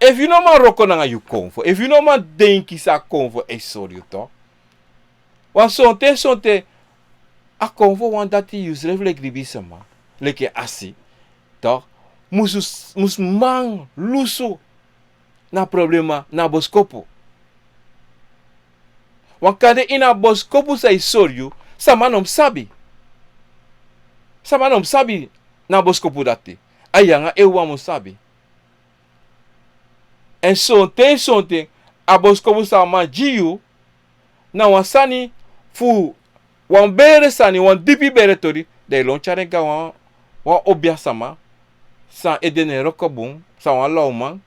Efu yu no man wroko nanga yu konfo, efu yu no man denki san a konfo e sori yu tok. Wan sonten, sonten a konfo wani dati yusrefi leki libisma, leki en asi, tok, musu, musu man lusu na problema na boskopu. Wan kande ini a boskopu san e sori yu, sama no mus sabi. Sama no mus sabi na boskopu dati. A yu nanga en wawan mus sabi. Èn sonten, sonten a boskopu san a man gi yu na wan sani fu wan bere sani, wan dipi bere tori, dan yu lon tyari en go na wan, wan obiasma san ede no e wroko bun, san wan lawman.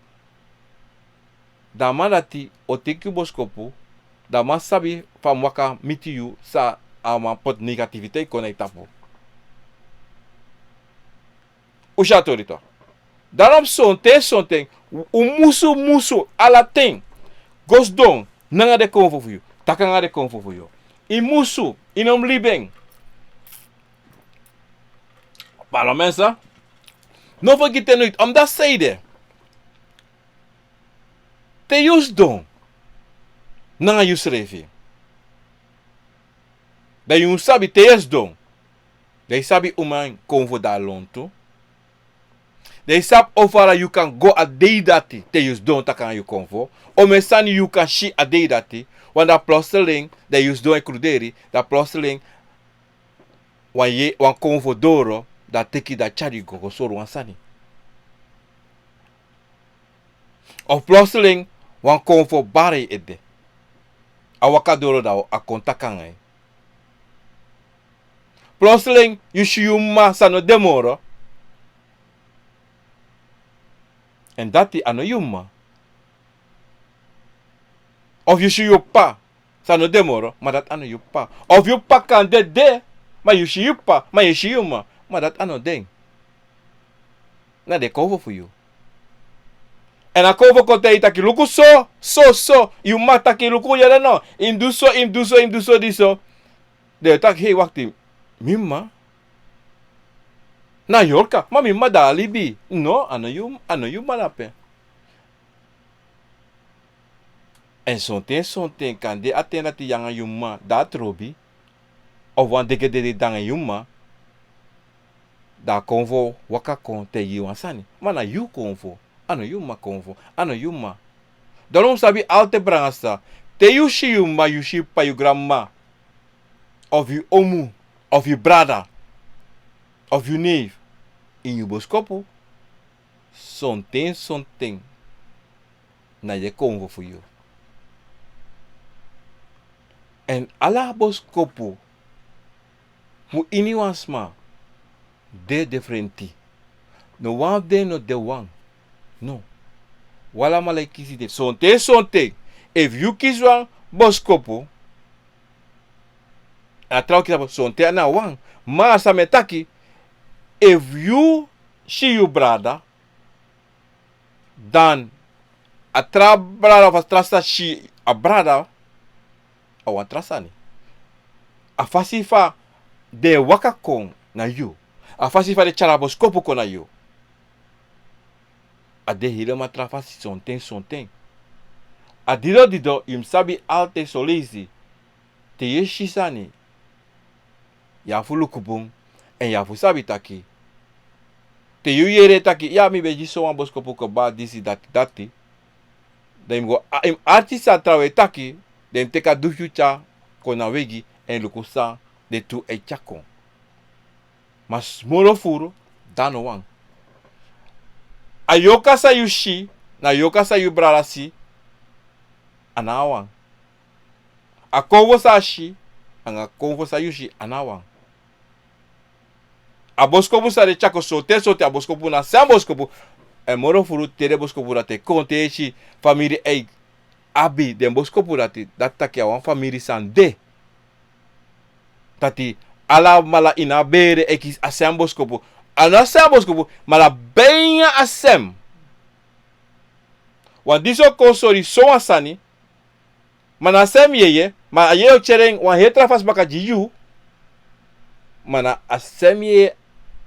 Dan a man dati o teki yu boskopu, dan a man sabi fa a mus waka miti yu, san a man poti negativiteit kon na yu tapu. Un si a tori tok. Daarom sonten, sonten un musu, musu ala ten go sidon nanga den konfo fu yu, taki nanga den konfo fu yu. Yu musu, yu no mus libi en. Pardon, mensen. No fergiti en noiti, omdat san ede, te yu sidon nanga yusrefi, dan yu mus sabi te yu e sidon, dan yu sabi un man konfo de na lontu. Dan yu sabi o fara yu kan go a dei dati te yu sidon taki nanga yu konfo. Omeni sani yu kan si a dei dati. Want dan plotseling, dan yu sidon e kruderi, dan plotseling wan yeye, wan konfo doro, dan teki, dan tyari yu go, go sori wan sani. Of plotseling wan konfo bari yu ede. A waka doro, dan a kon taki nanga yu. Plotseling yu si yu m'ma san no de moro. Èn dati a no yu m'ma. Of yu si yu p'pa san no de moro, ma dati a no yu p'pa. Of yu p'pa kan de de, ma yu si yu p'pa, ma yu si yu m'ma, ma dati a no den. Na den konfo fu yu. Èn a konfo kon taigi yu taki luku so, so, so, yu m'ma taki luku yere no, yu mus du so, yu mus du so, yu mus du so, di so. Dan yu taki, hei, wakti, mi m'ma na yorka, ma mi m'ma de a libi. No, a no yu, a no yu m'ma dape. Èn sonten, sonten kande a ten dati yu nanga yu m'ma de a trobi, of wan dede dede de nanga yu m'ma, dan a konfo waka kon taigi yu wan sani. Ma na yu konfo, a no yu m'ma konfo, a no yu m'ma. Dan un mus sabi altijd, brada nanga sisa, te yu si yu m'ma, yu si yu p'pa, yu granm'ma, of yu omu, of yu brada, of yu neef, ini yu boskopu, sonten, sonten na den konfo fu yu. Èn ala boskopu fu ini wan sma de diferenti. No wan fu den no de wan. No. Un alamala e kisi den. Sonten, sonten, efu yu kisi wan boskopu, a trawan kisi a boskopu, sonten a na wan. Ma san mi e taki, efu yu si yu brada, dan a tra brada of a tra sisa si a brada, a wan tra sani. A fasi fa den e waka kon na yu, a fasi fa den e tyari a boskopu kon na yu, a de helemaal tra fasi sonten sonten. A dido dido yu mus sabi altijd so leisi. Te yu e si sani, yu abi fu luku bun, èn yu abi fu sabi taki, te yu yere taki, ya, mi ben gi sowan boskopu kaba, disi, dati, dati, dan yu mus go, a, yu mus arki san a trawan e taki, dan yu mus teki a du fu yu tyari kon na wegi èn luku san den tu e tyari kon. Ma moro furu, dan a no wan. A yorka san yu si, na yorka san yu brada si, a no wan. A konfo san a si, anga a konfo san yu si, a no wan. A boskopu san den e tyari kon sonten sonten, a boskopu na a srefi boskopu. Èn moro furu te den boskopu dati e kon, te yu e si famiri e abi den boskopu dati, dati taki a wan famiri san de. Dati alamala ini a bere e kisi a srefi boskopu. A no a srefi boskopu, ma na bijna a srefi. Want disi o kon sori sowan sani, ma na a srefi yeye, ma a yeye o tyari en wan heri tra fasi baka gi yu, ma na a srefi yeye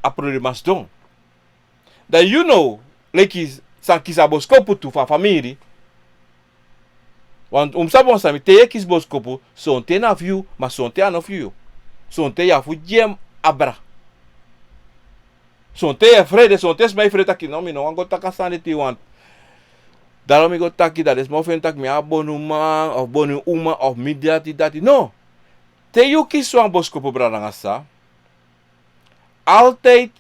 a problema sidon. Dan yu now, leki san kisi a boskopu tu fu a famiri. Want un mus sabi wan sani, te yu e kisi boskopu, sonten na fu yu, ma sonten a no fu yu. Sonten yu abi fu gi en abra. Sonten yu e frede, sonten sma e frede taki, no, mi no wani go taki a sani dati, want dan mi go taki, dan den sma o feni taki mi a bonuman, of bonu uma, of mi dati, dati. No. Te yu kisi wan boskopu, brada nanga sisa, altijd,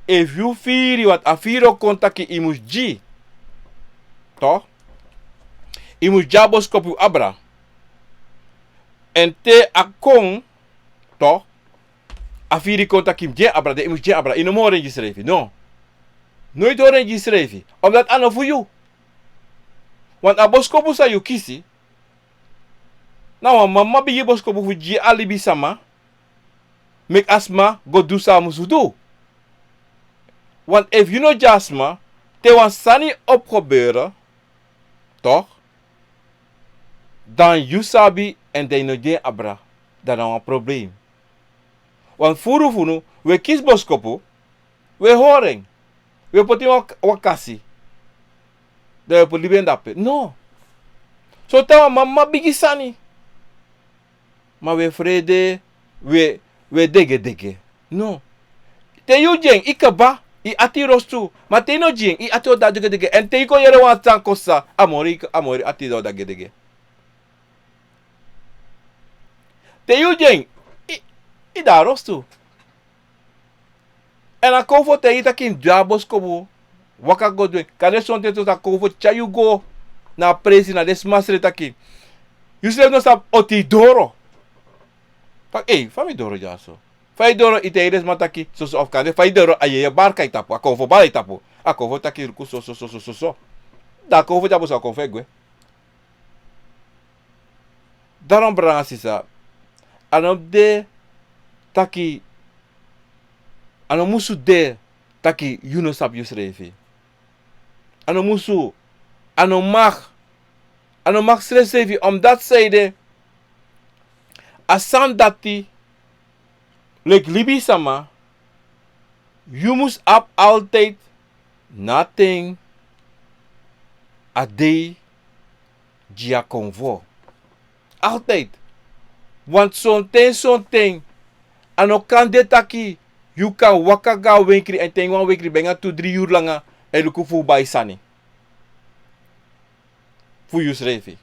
efu yu firi, want a firi o kon taki yu mus gi. Toch? Yu mus gi a boskopu abra. Èn te a kon, toch, a firi kon taki yu mus gi en abra, dan yu mus gi en abra. Yu no mus hori en gi yusrefi. No. Noiti hori en gi yusrefi. Omdat a no fu yu. Want a boskopu san yu kisi, na wan mama bigi boskopu fu gi a libisama, meki a sma go du san a musu du. Want efu yu no gi a sma, te wan sani opo gebeuren, toch, dan yu sabi èn dan yu no gi en abra, dan na wan probleem. Want furu fu unu, wi e kisi boskopu, wi e hori en, wi e poti en wan, wan kasi, dan wi e poti libi en dape. No. So te wan mama bigi sani, ma wi e frede, wi e, wi e degedege. No. Te yu gi en, yu kaba, yu ati rostu. Ma te yu no gi en, yu ati o de degedege. Èn te yu kon yere wan sani kon sa, a moro, a moro yu ati o de degedege. Te yu gi en, yu, yu de na rostu. Èn a kon fu taigi yu taki yu mus du a boskopu, waka go du en. Kande sonten tu a kon fu tyari yu go na a presi, na den sma srefi taki, yusrefi no sabi oti yu doro. Taki, ei, fa mi doro dyaso? Fa yu doro? Yu taigi den sma taki soso, of kande fa yu doro, a yeye barka yu tapu, a kon fu bari yu tapu. A kon fu taki luku soso, soso, soso. Dan a kon fu dyaso, a kon fu e gwe. Daarom, brada nanga sisa, a no de taki, a no musu de taki yu no sabi yusrefi. A no musu, a no mag, a no mag srefsrefi, omdat san ede, a sani dati, leki libisama, yu mus abi altijd na ten a dei di a kon fu. Altijd. Want sonten, sonten, a no kan de taki yu kan waka go a wenkri èn te yu wan wenkri ben nanga tu dri yuru langa, èn luku fu bai sani fu yusrefi,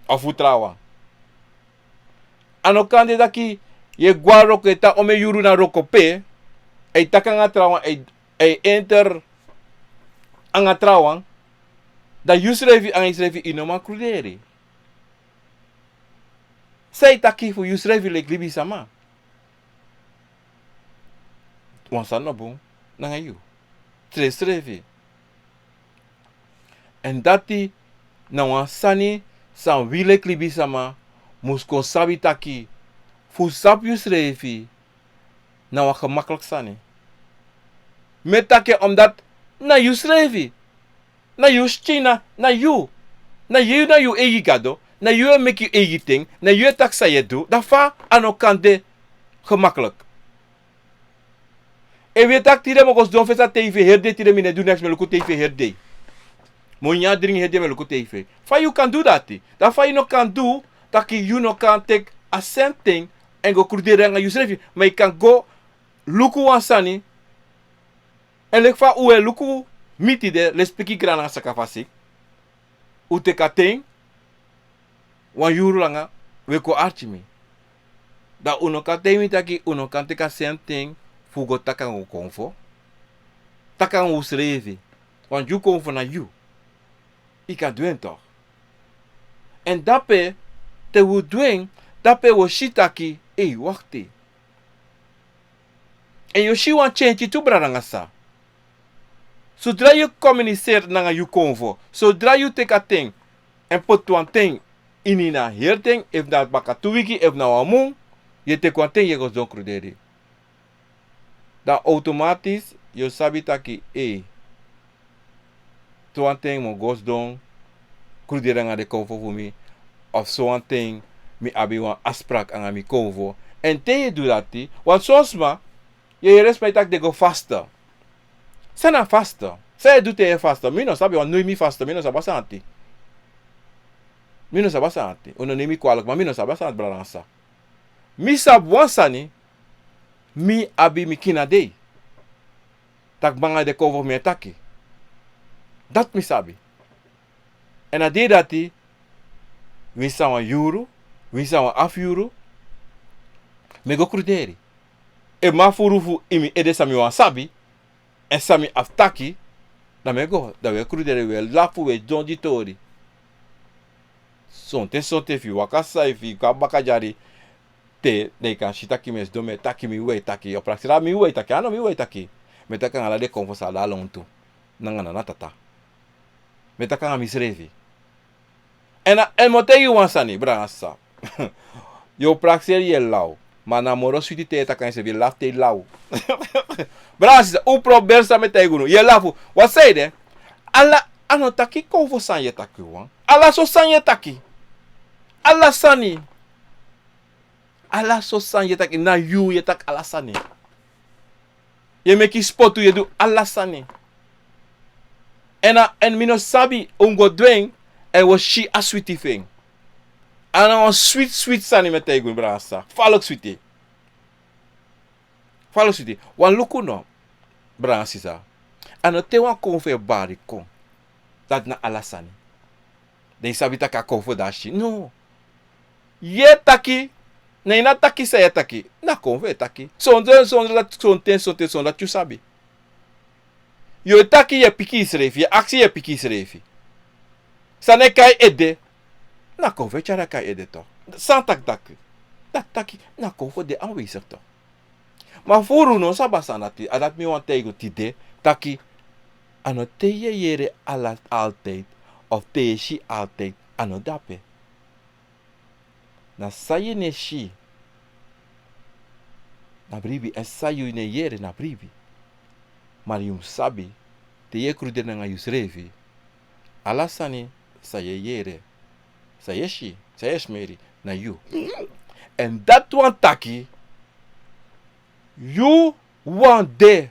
of fu trawan. A no kan de taki yu e go a wroko, e tan omeni yuru na wroko pe, e taki anga trawan, e, e enter anga trawan, dan yusrefi anga yusrefi yu no man kruderi. San yu taki fu yusrefi leki libisama? Wan sani no bun nanga yu srefsrefi. Èn dati na wan sani san wi leki libisama mus kon sabi taki fu sabi yusrefi na wan gemakkelijk sani. Mi e taki en omdat na yu srefi. Na yu skin, na yu. Na yu, na yu eigi gado. Na yu e meki yu eigi ten. Na yu e taki san yu e du. Dan fa a no kan de gemakkelijk. Efu yu e taki tide mi o go sidon fesi a tv heri dei, tide mi no e du neks, mi e luku tv heri dei. Mi o nyan dringi heri dei, mi e luku tv. Fa yu kan du dati? Dan fa yu no kan du taki yu no kan teki a same thing èn go kruderi nanga yusrefi, ma yu kan go luku wan sani. Èn leki fa un e luku mi tide, lespeki, gran nanga sakafasi. Un teki a ten, wan yuru langa, un e kon arki mi. Dan un no kan taigi mi taki un no kan teki a same thing fu go taki nanga un konfo. Taki nanga unsrefi. Want yu konfo na yu. Yu kan du en toch. Èn dape, te un du en, dape un o si taki, ei, wakti. Èn yu o si wan change tu, brada nanga sisa. Sodra yu communiceer nanga yu konfo, sodra yu teki a ten èn poti wan ten ini, na heri ten, efu na baka tu wiki, efu na wan mun, yu e teki wan ten, yu e go sidon kruderi. Dan automatisch yu o sabi taki, ei, sowan ten mi o go sidon kruderi nanga den konfo fu mi, of sowan ten mi abi wan afspraak nanga mi konfo. Èn te yu e du dati, want son sma, yu e yere sma e taki den go faste. San na faste? San yu e du te yu e faste? Mi no sabi, want noiti mi faste, mi no sabi a sani dati. Mi no sabi a sani dati. Un no neem mi kwalijk, ma mi no sabi a sani dati, brada nanga sisa. Mi sabi wan sani, mi abi mi kina dei. Taki nanga den konfo fu mi e taki. Dati mi sabi. Èn a dei dati, winsi a wan yuru, winsi a wan afu yuru, mi e go kruderi. Efu mi abi furu fu ini mi ede san mi wani sabi, èn san mi abi fu taki, dan mi e go, dan un e kruderi, un e lafu, un e sidon gi tori. Sonten, sonten, efu yu waka san, efu yu kon a baka dyari, te, dan yu kan si taki mi e sidon, mi e taki, mi wawan e taki, yu o prakseri mi wawan e taki, a no mi wawan e taki. Mi e taki nanga ala den konfo san de a lontu. Nanga nana tata. Mi e taki nanga misrefi. Èn a, èn mi o taigi yu wan sani, brada nanga sisa. Yu o prakseri, yu e law. Ma na moro switi te yu e taki nanga yusrefi, yu e lafu te yu law. Brada nanga sisa, un probeer san mi e taigi unu. Yu e lafu. Wan sani de. Ala, a no taki konfo sani yu e taki wawan. Ala sortu sani yu e taki. Ala sani. Ala sortu sani yu e taki, na yu yu e taki ala sani. Yu e meki spotu, yu e du ala sani. Èn a, èn mi no sabi, un go du en, èn un o si a switi fu en. A na wan switi, switi sani mi e taigi unu, brada nanga sisa. Falek switi. Falek switi. Wan luku no, brada nanga sisa. A no te wan konfo e bari kon, dati na ala sani. Dan yu sabi taki a konfo dati si. No. Yu e taki, na yu na taki san yu e taki. Na konfo e taki. Sonten, sonten dati, sonten, sonten, sonten dati yu sabi. Yu e taki, yu e piki yusrefi, yu e aksi, yu e piki yusrefi. San e kai ede. Na konfo e tyari a kai ede toch. San taki taki. Dati taki, na konfo de aanwezig toch. Ma furu un no sabi a sani dati, a dati mi wani taigi unu tide, taki, a no te yu e yere ala, altijd, of te yu e si altijd, a no dape. Na san yu no e si, na bribi, èn san yu no e yere, na bribi. Ma yu mus sabi, te yu e kruderi nanga yusrefi, ala sani san yu e yere, san yu e si, san yu e smeri, na yu. Èn dati wani taki, yu wani de.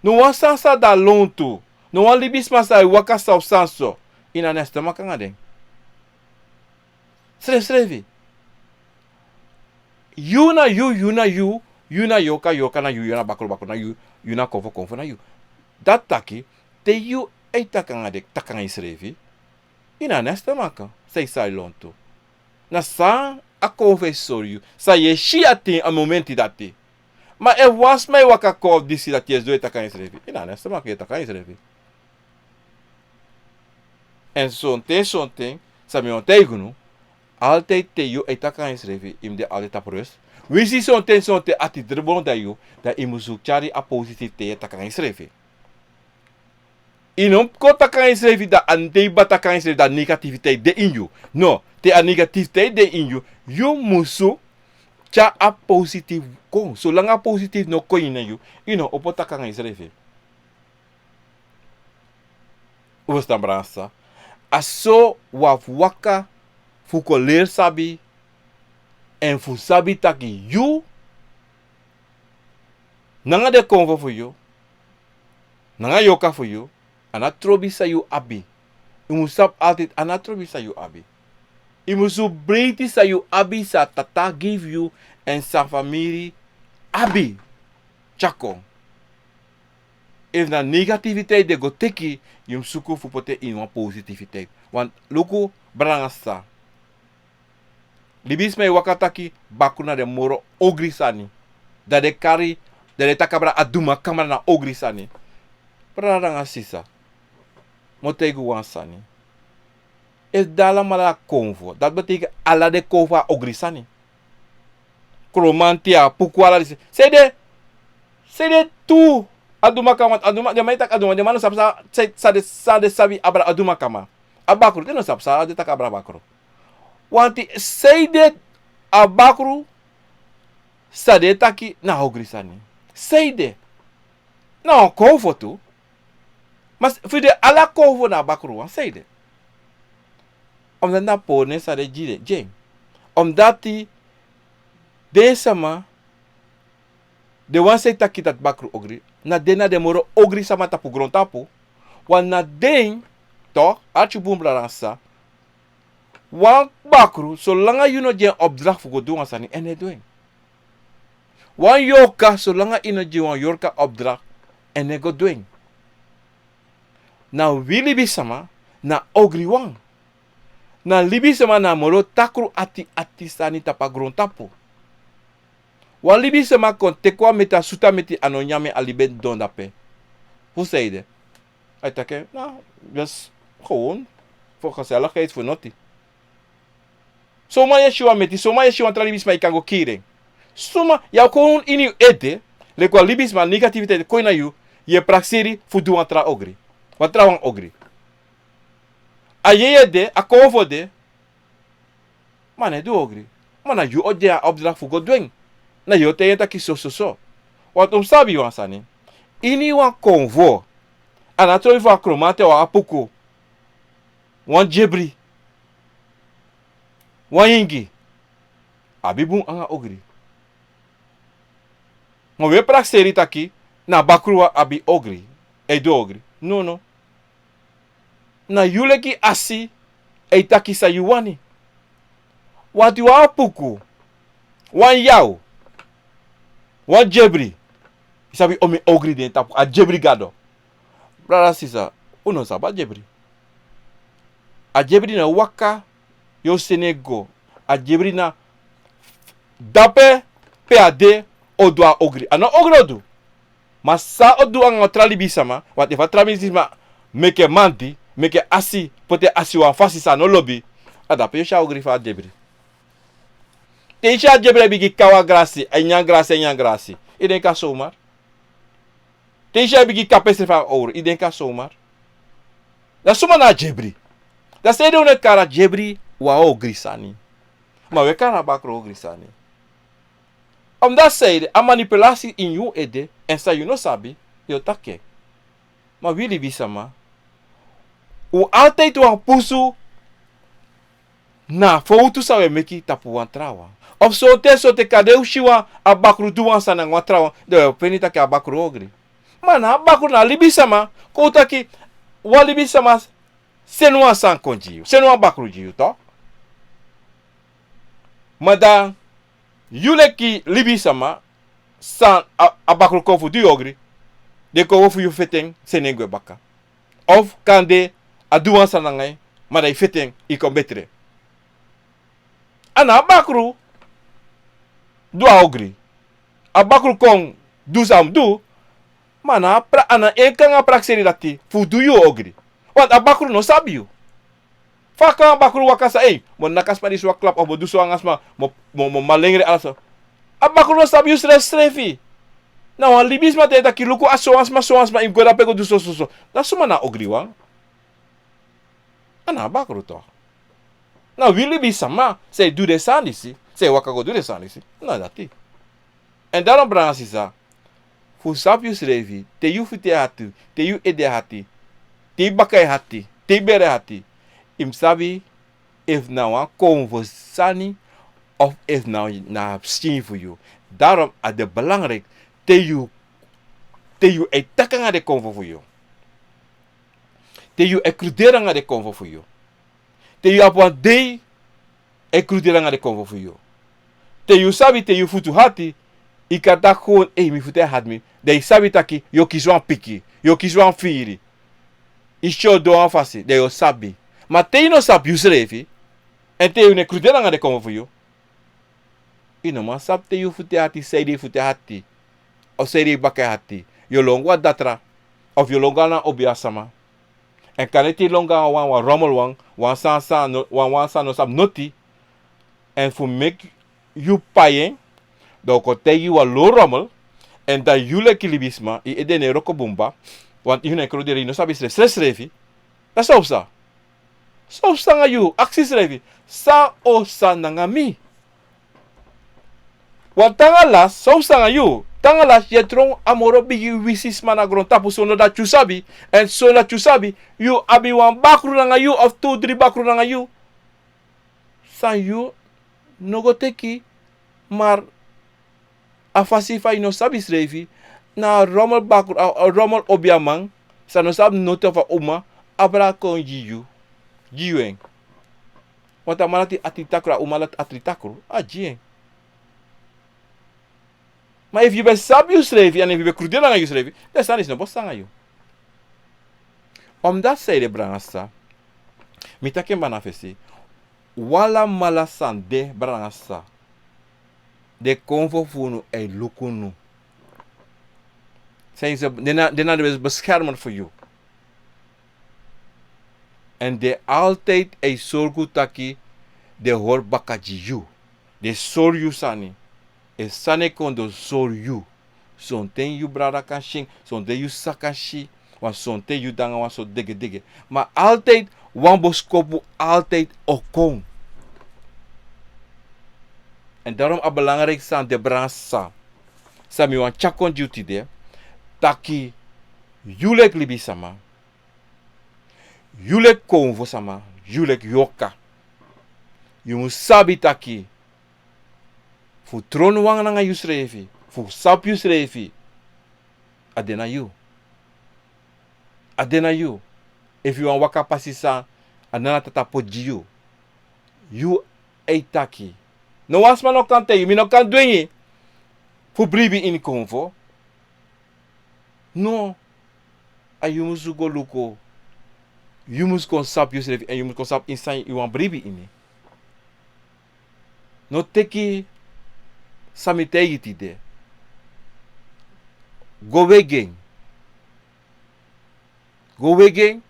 No wan sani san de a lontu, no wan libisma san e waka san o sani so, yu no abi stomach nanga den. Srefsrefi. Yu na yu, yu na yu, yu na yorka, yorka na yu, yu na bakru, bakru na yu, yu na konfo, konfo na yu. Dati taki, te yu e taki nanga den, taki nanga yusrefi, yu no abi stomach san e sari lontu. Na san a konfo e sori yu, san yu e si a ten, a momenti dati. Ma efu wan sma e waka kon fu disi dati, yu e sidon e taki nanga yusrefi, yu no abi stomach, yu e taki nanga yusrefi. Èn sonten, sonten, san mi wani taigi unu, altijd te yu e taki nanga yusrefi, yu mus de altijd tapu rust. Winsi sonten, sonten ati dribbel nanga yu, dan yu mus tyari a positief te yu e taki nanga yusrefi. Yu no mus kon taki nanga yusrefi, dan a no te yu ben taki nanga yusrefi, dan negativiteit de ini yu. No, te a negativiteit de ini yu, yu musu Tyari a positif kon. Solanga a positif no kon ini yu, yu no opo taki nanga yusrefi. Wi mus tan brasa. A so wi abi fu waka fu kon leri sabi, èn fu sabi taki yu nanga den konfo fu yu, nanga yorka fu yu, a no trobi san yu abi. Yu mus sabi altijd, a no trobi san yu abi. Yu mus breiti san yu abi, san tata gi fu yu, èn san famiri abi. Tyari kon. Efu na negativiteit den go teki, yu mus suku fu poti en ini wan positiviteit. Want luku, brada nanga sisa. Libisma e waka taki bakru na den moro ogri sani. Dan den kari, dan den taki abra a duma kamra na ogri sani. Brada nanga sisa, mi o taigi un wan sani. Efu den alamala na konfo, dati betekent ala den konfo na ogri sani. Kromanti, a puku, ala disi. Sanede, sanede tu a duma kamra, a duma, den man e taki a duma, den man no sabi san, san, san den, san den sabi abra a duma kamra. A bakru, den no sabi san den taki abra bakru. Want sanede a bakru san den e taki na ogri sani. Sanede? Na wan konfo tu. Ma fu den ala konfo na bakru wan, sanede? Omdat na pori nen san den gi den, gi en. Omdat den sama, den wan san e taki dati bakru ogri, na den na den moro ogri sama tapu grontapu. Want na den, toch, arki bun, brada nanga sisa. Wan bakru, solanga yu no gi en opdracht fu go du wan sani, en no e du en. Wan yorka, solanga yu no gi wan yorka opdracht, en no e go du en. Na wi libisma na ogriwan. Na libisma na moro takru ati ati sani tapu a grontapu. Wan libisma kon teki wan meti, a sutu a meti, a no nyan en, a libi en didon dape. Fu sanede? A e taki, na, just gewoon fu gezelligheid, fu noti. Suma yu e si wan meti, suma yu e si wan tra libisma, yu kan go kiri en. Suma, yu o kon ini yu ede, leki wan libisma, negativiteit kon ini yu, yu e prakseri fu du wan tra ogri. Wan trawan ogri. A yeye de, a konfo de, ma a no e du ogri. Ma na yu o gi en a opdracht fu go du en. Na yu o taigi en taki so, so, so. Want un mus sabi wan sani. Ini wan konfo, a no trobi fu a kromanti, wan apuku, wan dyebri, wan ingi abi bun anga ogri. Ma wi e prakseri taki na bakru wan abi ogri, e du ogri. Nono. Na yu leki asi e taki san yu wani. Want wan apuku, wan yaw, wan dyebri, yu sabi omeni ogri de na tapu, a dyebri gado. Brada, sisa, un no sabi a dyebri. A dyebri no e waka yu o seni en go. A dyebri na dape pe a de o du a ogri. A no ogri o du. Ma san a o du anga wan tra libisma, want efu a tra libisma meki mandi, meki asi, poti asi wan fasi san a no lobi, a dape yu o si a ogri fu a dyebri. Te yu si a dyebri e bigin kaw a grasi, a e nyan grasi, a e nyan grasi, yu denki a somar? Te yu si a e bigin kapu en srefi anga owru, yu denki a somar? Dan suma na a dyebri? Dan sanede un no e kari a dyebri wan ogri sani, ma un e kari a bakru ogri sani? Omdat sanede, a manipulasi ini yu ede, èn san yu no sabi, yu o taki en. Ma wi libisma, un altijd wani pusu na a fowtu san un e meki tapu wan trawan. Of sonten, sonten kande un si wan, a bakru du wan sani nanga wan trawan, dan un e feni taki a bakru ogri. Ma na a bakru, na libisma, kon un taki, wan libisma seni wan sani kon gi yu, seni wan bakru gi yu, toch? Ma dan yu leki libisma, san a, a bakru kon fu du yu ogri, den kon fu yu feti en, seni en gwe baka. Of kande a du wan sani nanga yu, ma dan yu feti en, yu kon betre. A na a bakru du a ogri. A bakru kon du san a mus du, ma a na a pra-, a na en kon nanga prakseri dati fu du yu ogri. Want a bakru no sabi yu. Fa kan a bakru waka san, ei, mi o naki a sma disi wan klap, of mi o du so anga sma, mi o, mi o, mi o malengre ala so. A bakru no sabi yu srefsrefi. Na wan libisma e taki luku, a sowan sma, sowan sma, yu mus go dape go du so, so, so. Dan suma na a ogriwan? A na a bakru, toch? Na wi libisma san e du den sani disi. te yu waka go du den sani disi. Na dati. Èn daarom, brada nanga sisa, fu sabi yusrefi, te yu futu e hati, te yu ede e hati, te yu baka e hati, te yu bere e hati, yu mus sabi efu na wan konfo sani of efu na, na a pikin fu yu. Daarom a de belangrijk te yu, te yu e taki nanga den konfo fu yu. Te yu e kruderi nanga den konfo fu yu. Te yu abi wan dei e kruderi nanga den konfo fu yu. Te yu sabi te yu futu hati, yu kan taki gewoon: "Ei, mi futu e hati mi." Dan yu sabi taki yu o kisi wan piki, yu o kisi wan firi. Yu si yu o du wan fasi, dan yu o sabi. Ma te yu no sabi yusrefi, èn te yu no e kruderi nanga den konfo fu yu, yu no man sabi te yu futu e hati, sanede yu futu e hati, of sanede yu baka e hati. Yu o lon go na datra, of yu o lon go na wan obiasama. Èn kande te yu lon go na wan, wan rommel wan, wan sani san no, wan, wan san no sabi noti. Èn fu meki yu pai en, dan a o kon taigi yu wan lo rommel. Èn dan yu leki libisma, yu ede no e wroko bun kaba. Want yu no e kruderi, yu no sabi srefsrefi. Dan san o psa? San o psa nanga yu? Aksi yusrefi, san o psa nanga mi? Want te nanga lasi, san o psa nanga yu? Te nanga lasi yu e tron a moro bigi wisi sma na grontapu sondro dati yu sabi. Èn sondro dati yu sabi, yu abi wan bakru nanga yu of tu, dri bakru nanga yu san yu no go teki. Maar a fasi fa yu no sabi yusrefi, na a rommel bakru, a, a rommel obiaman san no sabi noti of a uma, abra kon gi yu, gi yu en. Want a man dati ati takru, a uma dati ati takru, a gi en. Ma efu yu ben sabi yusrefi, èn efu yu ben kruderi nanga yusrefi, den sani disi no bo psa nanga yu. Omdat sanede, brada nanga sisa, mi taki en baka na fesi, wi alamala san de, brada nanga sisa, den konfo fu unu e luku unu. San yu sabi, den na, den na den beschermer fu yu. Èn den altijd e sorgu taki den hori baka gi yu. Den sori yu sani. Efu sani e kon, den o sori yu. Sonten yu brada kan si en, sonten yu sisa kan si, want sonten yu de nanga wan sortu degedege. Ma altijd wan boskopu altijd o kon. Èn daarom a belangrijk sani de, brada nanga sisa, san mi wani tyari kon gi yu tide, taki yu leki libisma, yu leki konfo sama, yu leki yorka, yu mus sabi taki fu tron wan nanga yusrefi, fu sabi yusrefi, a de na yu. A de na yu. Efu yu wani waka pasi san a Nana Tata poti gi yu, yu e taki. No wan sma no kan taigi, mi no kan dwengi fu bribi ini konfo. No. A yu mus go luku. Yu mus kon sabi yusrefi èn yu mus kon sabi ini san yu wani bribi ini. No teki san mi taigi tide. Go wegi en. Go wegi en.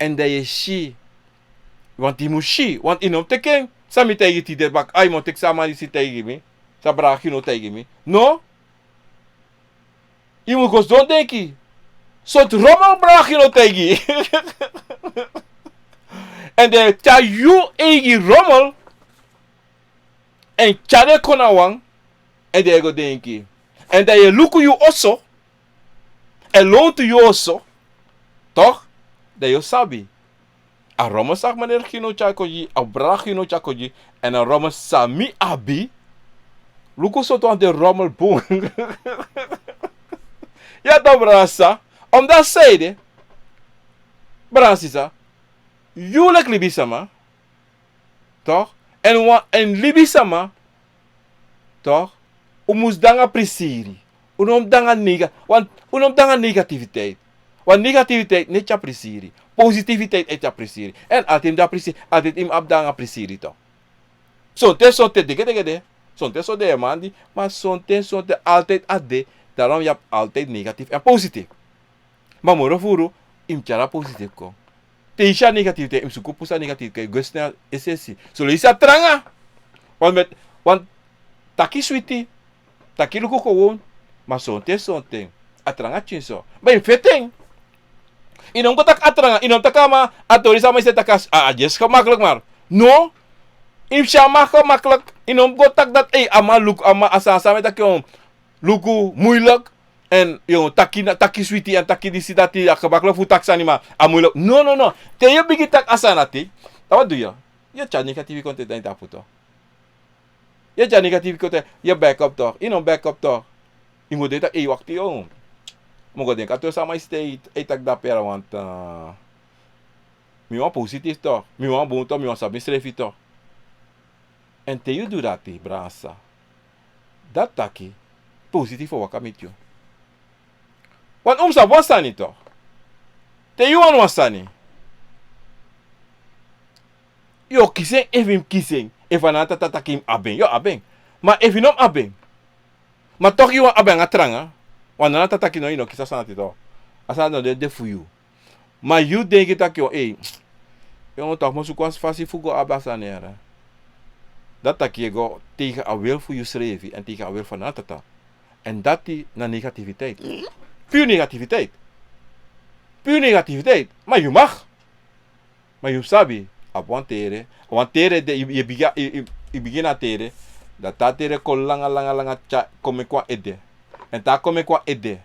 Èn dan yu e si. Want yu mus si. Want yu no mus teki en san mi taigi tide baka. Ai, mi o teki san a man disi taigi mi. San brada Gino taigi mi. No. Yu mus go sidon denki. Sortu rommel brada Gino taigi. Èn dan yu e tyari yu eigi rommel. Èn tyari en kon na wan. Èn dan yu e go denki. Èn dan yu e luku yu oso. Èn lontu yu oso. Toch? Dan yu o sabi. A rommel san meneer Gino tyari kon gi, a brada Gino tyari kon gi, èn a rommel san mi abi. Luku sortu wan de rommel bun. Ya toch, brada, sisa. Omdat sanede, brada, sisa, yu leki libisma, toch? Èn wan, èn libisma, toch? Un mus de nanga prisiri. Un no mus de nanga nega-, want un no mus de nanga negativiteit. Want negativiteit no e tyari prisiri. Positiviteit e tyari prisiri. Èn altijd yu mus de nanga prisiri. Altijd yu mus abi de nanga prisiri, toch? Sonten, sonten, degedegede. Sonten, sonten, yu e mandi. Ma sonten, sonten, altijd a de. Daarom yu abi altijd negatief èn positief. Ma moro furu, yu mus tyari a positief kon. Te yu si a negativiteit, yu mus suku pusu a negativiteit, go snel esesi. Son leisi a tranga. Want met, want taki switi, taki luku gewoon. Ma sonten, sonten, a tranga pikinso. Ma yu mus feti en. Yu no mus go taki a tranga, yu no mus taki a man, a tori san a man disi e taki, a, a just gemakkelijk maar. No. Yu mus si a man gemaklik. Yu no mus go taki dati, ei, a man luku, a man, a sani san mi e taki, yu o luku muilik. Èn yu o taki na, taki switi èn taki disi dati, a gemaklik fu taki sani ma a muilik. No, no, no. Te yu bigin taki a sani dati, dan wat du yu? Yu e tyari negatifi kon te dan yu tapu tok. Yu e tyari negatifi kon te, yu e backup tok. Yu no backup tok. Yu mus go de taki, ei, wakti, yu. Mi o go denki a tori san mi e si te yu e taki dape, want, eh, mi wani positief tok. Mi wani bun tok, mi wani sabi misrefi tok. Èn te yu du dati, brada, dati taki positief o waka miti yu. Want un mus sabi wan sani tok. Te yu wani wan sani, yu o kisi en efu yu mus kisi en. Efu a nana tata taki yu mus abi en, yu o abi en. Ma efu yu no mus abi en, ma tok yu wani abi en nanga tranga, want a nana tata taki no, yu no kisi a sani dati tok. A sani dati no de fu yu. Ma yu denki taki, o, ei, yu no, tok, mi o suku wan fasi fu go abi a sani ya. Dati taki yu e go tegen a wil fu yusrefi èn tegen a wil fu a nana tata. Èn dati na negativiteit. Puur negativiteit. Puur negativiteit. Ma yu mag. Ma yu sabi, a wan tere, a wan tere de, yu, yu bigin, yu, yu, yu bigin na tere, dan te a tere kon langa, langa, langa, tyari, kon meki wan ede. Èn te a kon meki wan ede,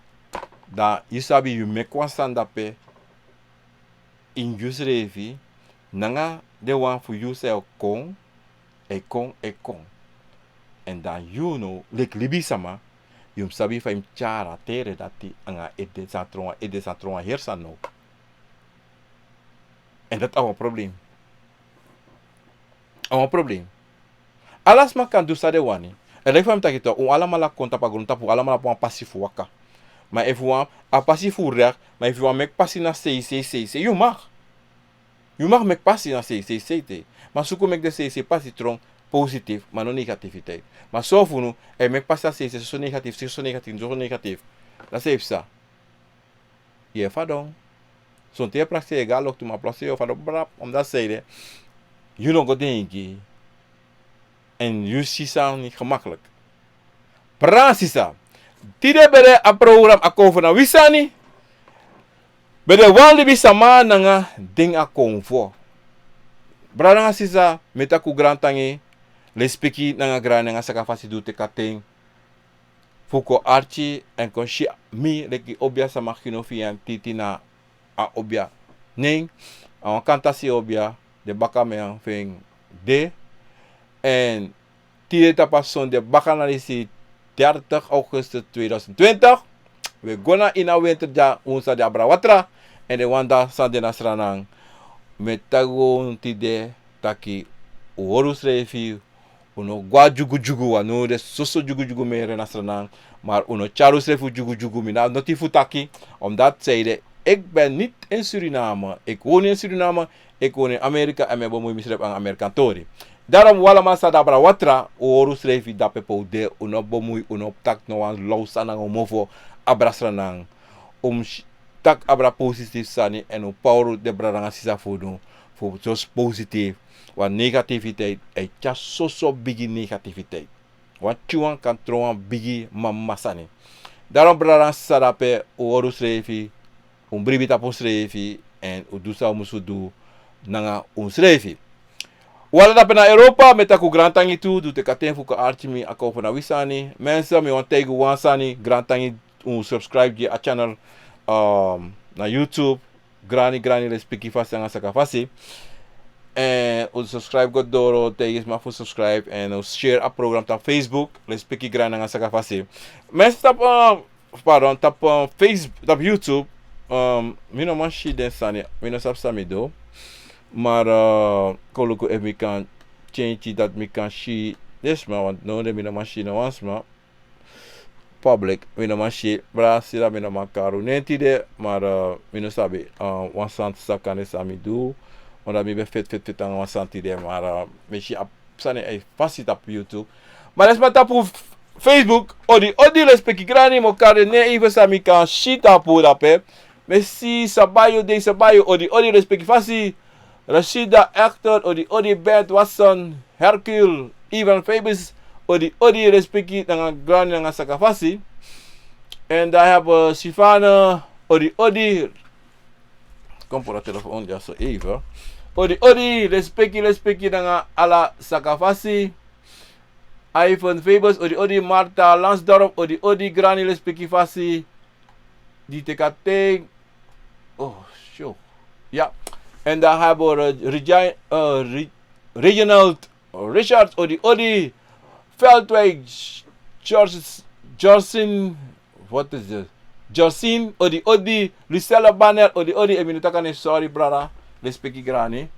dan yu sabi yu meki wan sani dape, ini yusrefi, nanga den wan fu yu san e kon, e kon, e kon. Èn dan yu now, leki libisama, yu mus sabi fa yu mus tyari a tere dati nanga ede, san tron wan ede, san tron wan heri sani now. Èn dati a wan problem. A wan problem. Ala sma kan du san den wani. Èn leki fa mi taki tok, un alamala kon tapu a grontapu, alamala abi wan pasi fu waka. Ma efu wan, a pasi fu rek, ma efu yu wani meki pasi na sei, sei, sei, sei, yu mag. Yu mag meki pasi na sei, sei, sei, te. Ma suku meki den sei, sei pasi tron positief, ma no negativiteit. Ma son fu unu e meki pasi na sei, sei, soso negatif, soso negatif, soso negatif. Dati san e psa. Yu e fadon. Sonten yu e prakseri, yu e go na loktu, ma prakseri yu o fadon brap, omdat san ede, yu no go denki. Èn yu si sani gemaklik. Brada nanga sisa, tide ben de a program A Konfo na Wi Sani. Ben de wan libisama nanga den a konfo. Brada nanga sisa, mi e taki un grantangi, lespeki nanga grani nanga sakafasi di un teki a ten fu kon arki èn kon si mi leki obiasama, Gino Fian Titi na a obia nen, a wan kantasi obia, den bakaman fu en de. Èn tide tapu a sonde baka na disi, dertig augustus tweeduizend twintig. Wi e go na ini a winter dya, un sa de abra watra. Èn den wan dya san de na Sranan, mi e taki un tide taki un hori unsrefi, un no go na dyugudyugu, want now den soso dyugudyugu meri na Sranan. Maar un no tyari unsrefi dyugudyugu, mi no abi noti fu taki. Omdat san ede, ik ben niet in Suriname, ik woon niet in Suriname, ik woon in Amerika èn mi e bemui misrefi nanga Amerikan tori. Daarom un alamala sa de abra watra, un hori unsrefi dape pe un de, un no bemui, un no taki no wan law sani nanga un mofo abra Sranan. Un mus taki abra positief sani èn un pawru den brada nanga sisa fu unu fu just positief. Want negativiteit e tyari soso bigi negativiteit. Wan tyuwan kan tron wan bigi mama sani. Daarom brada nanga sisa, dape un hori unsrefi, un bribi tapu unsrefi èn un du san un musu du nanga unsrefi. Un ala dape na Europa, mi e taki un grantangi tu di un teki a ten fu kon arki mi, A Konfo na Wi Sani. Mensen, mi wani taigi un wan sani, grantangi un subscribe gi a channel, um, na YouTube, Grani Grani Lespeki Fasi nanga Saka Fasi. Èn un subscribe go doro, taigi sma fu subscribe, èn un share a program tapu Facebook, Lespeki Grani nanga Saka Fasi. Mensen, tapu, uh, pardon, tapu, uh, Facebook, tapu YouTube, um, mi no man si den sani, mi no sabi san mi du. Maar, uh, kon luku efu mi kan change dati mi kan si den sma, want now de mi no man si no wan sma. Public, mi no man si, brada, sisa, mi no man kari un nen tide, maar, uh, mi no sabi, uh, wan santi sani kan de san mi du, omdat mi ben feti, feti, feti nanga wan santi de, maar, uh, mi si a sani e fasi tapu YouTube. Maar den sma tapu f-, Facebook, odi, odi, Lespeki Grani, mi o kari den nen even san mi kan si tapu dape. Mi e si Sabayo, Dei Sabayo, odi, odi, Lespeki Fasi. Rashida, Hector, odi, odi, Bert, Watson, Hercule, Ivan, Fabius, odi, odi, Lespeki nanga Grani nanga Saka Fasi. En dan hebben we Sivana, odi, odi. Kom voor de telefoon, ja, zo even. Odi, odi, lespeki, lespeki nanga ala sakafasi. Ivan Febus, odi, odi, Martha Lansdorp, odi, odi, grani, lespeki fasi. Di teki a ten. Oh, sure. Ja. En dan hebben we Regi-, eh, Re-, Reginald Richard, odi, odi. Veldwijk, George, Georgin, wat is dit? Georgin, odi, odi. Lucella Banner, odi, odi. En mi no taki a nen, sorry, brada. Lespeki grani.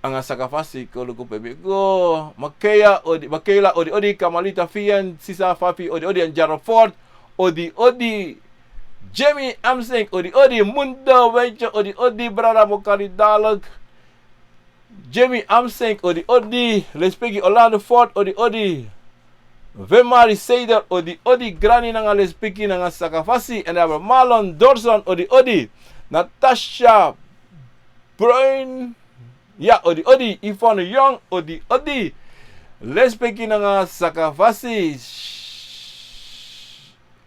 Nanga sakafasi, kon luku pe mi go. Makeya, odi, Makela, odi, odi. Kamalita Fien, Sisa Fafi, odi, odi. En Jarofort, odi, odi. Jimmy Amsink, odi, odi. Mundo Wentje, odi, odi. Brada Mokari Dalek. Jimmy Amsink, odi, odi. Lespeki Orlando Ford, odi, odi. Vemari Seder, odi, odi. Grani nanga lespeki nanga sakafasi. En dan Marlon Dorson, odi, odi. Natasha Bruin. Ja, odi, odi. Yvonne Young, odi, odi. Lespeki nanga sakafasi.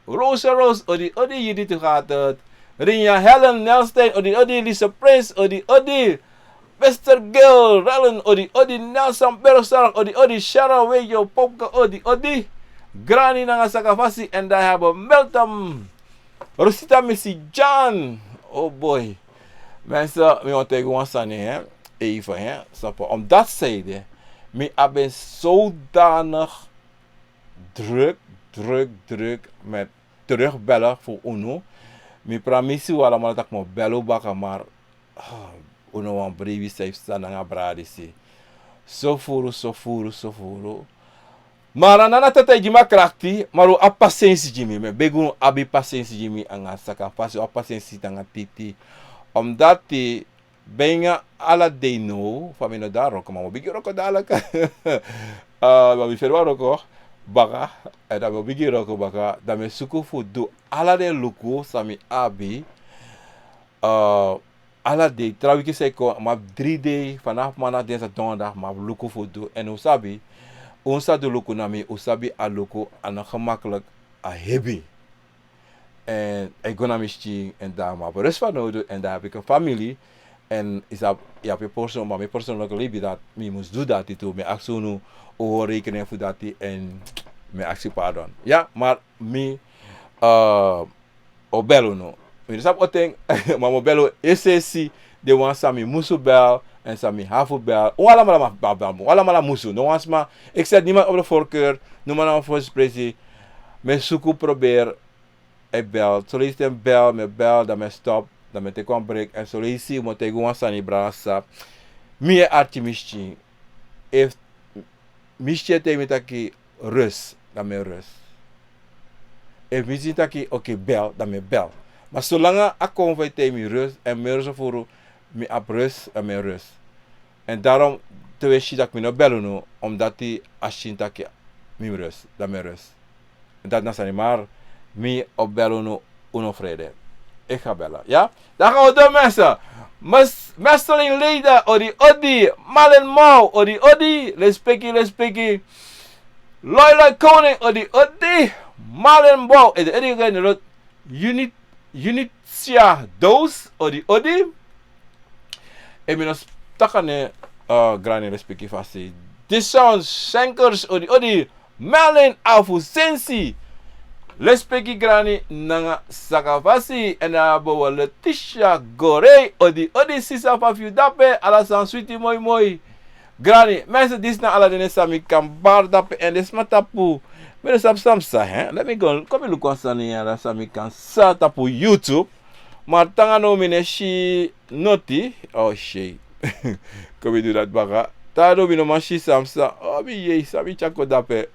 Rosa Rose, odi, odi, Judith Gatert. Rinja Helen Nelstein, odi, odi, Lisa Prince, odi, odi. Mister Gil Rellen, odi, odi, Nelson Berosar, odi, odi, Sharon Wejo Popka, odi, odi. Grani nanga sakafasi, en dan hebben we Meltem. Rosita Missy John. Oh boy. Mensen, mi wani taigi wan sani, hè. Even, hè. Sapo, omdat zij de, mi ben zodanig druk, druk, druk met terugbellen voor unu. Mi pramisi wi alamala taki mi o bel un baka, maar, ah, unu wan bribi san yu psa nanga brada disi. So furu, so furu, so furu. Maar a no na taki a e gi mi a krakti, maar un abi pasensi gi mi. Mi e begi unu abi pasensi gi mi nanga sakafasi, un abi pasensi nanga titi. Omdat bijna ala dei now, fa mi no de na wroko, ma mi o bigin wroko dadelijk. Eh, ma mi feni wan wroko baka, en dan mi o bigin wroko baka, dan mi e suku fu du ala den luku san mi abi. Eh, ala dei, tra wiki san e kon, mi abi dri dei, vanaf maandag, dinsdag, donderdag, mi abi luku fu du. En un sabi, un sa du luku na mi, un sabi a luku, a no gemakkelijk, a hebi. En a e go na mi skin, en dan mi abi rust fanowdu, en dan heb ik een familie. En is dat, yu abi yu persoon, ma mi persoonlijk libi dati, mi mus du dati tu, mi e aksi unu, un hori rekening fu dati, en mi e aksi pardon. Ja, maar mi, eh, o bel unu. Mi no sabi on ten, ma mi o bel unu, esesi den wan san mi musu bel, en san mi abi fu bel. Un alamala ma, ma bel, un alamala musu. No wan sma, ik zet niemand op de voorkeur, no man na wan voorspresi. Mi e suku, probeer, e bel. Son leisi te mi bel, mi e bel, dan mi e stop, dan mi e teki wan break. En son leisi mi o taigi wan sani, brada, sa. Mi e arki mi skin. Efu mi skin e taigi mi taki rust, dan mi e rust. Efu mi si taki, oké, bel, dan mi e bel. Ma solanga a kon fu e taigi mi rust, en mi e rust furu, mi abi rust, dan mi e rust. En daarom te un e si taki mi no bel unu, omdat a skin taki mi mus rust, dan mi e rust. Dati na sani, maar mi o bel unu, unu frede. Ik ga bellen, ja? Dan gaan we door, mensen. Mes-, Mestelin Leida, odi, odi. Malen Mau, odi, odi. Lespeki, lespeki. Loi, loi, koning, odi, odi. Malen Mau, odi, odi, odi. Unit, Unitia Doos, odi, odi. En mi no s-, taki a nen, eh, grani, lespeki fasi. Dison Senkers, odi, odi. Merlin Afusensi. Lespeki grani nanga sakafasi. En dan abi wi Letitia Gorey, odi, odi, sisa, fa fu yu dape, ala sani switi moi moi. Grani, mensen, disi na ala den nen san mi kan bari dape, en den sma tapu. Mi no sabi san mi sa, hè? Let mi go, kon mi luku wan sani ya san mi kan sa tapu YouTube. Ma te nanga now mi no e si noti. Oh, shei. Kon mi du dati baka. Te nanga now mi no man si san mi sa. Oh, mi yei, san mi tyari kon dape.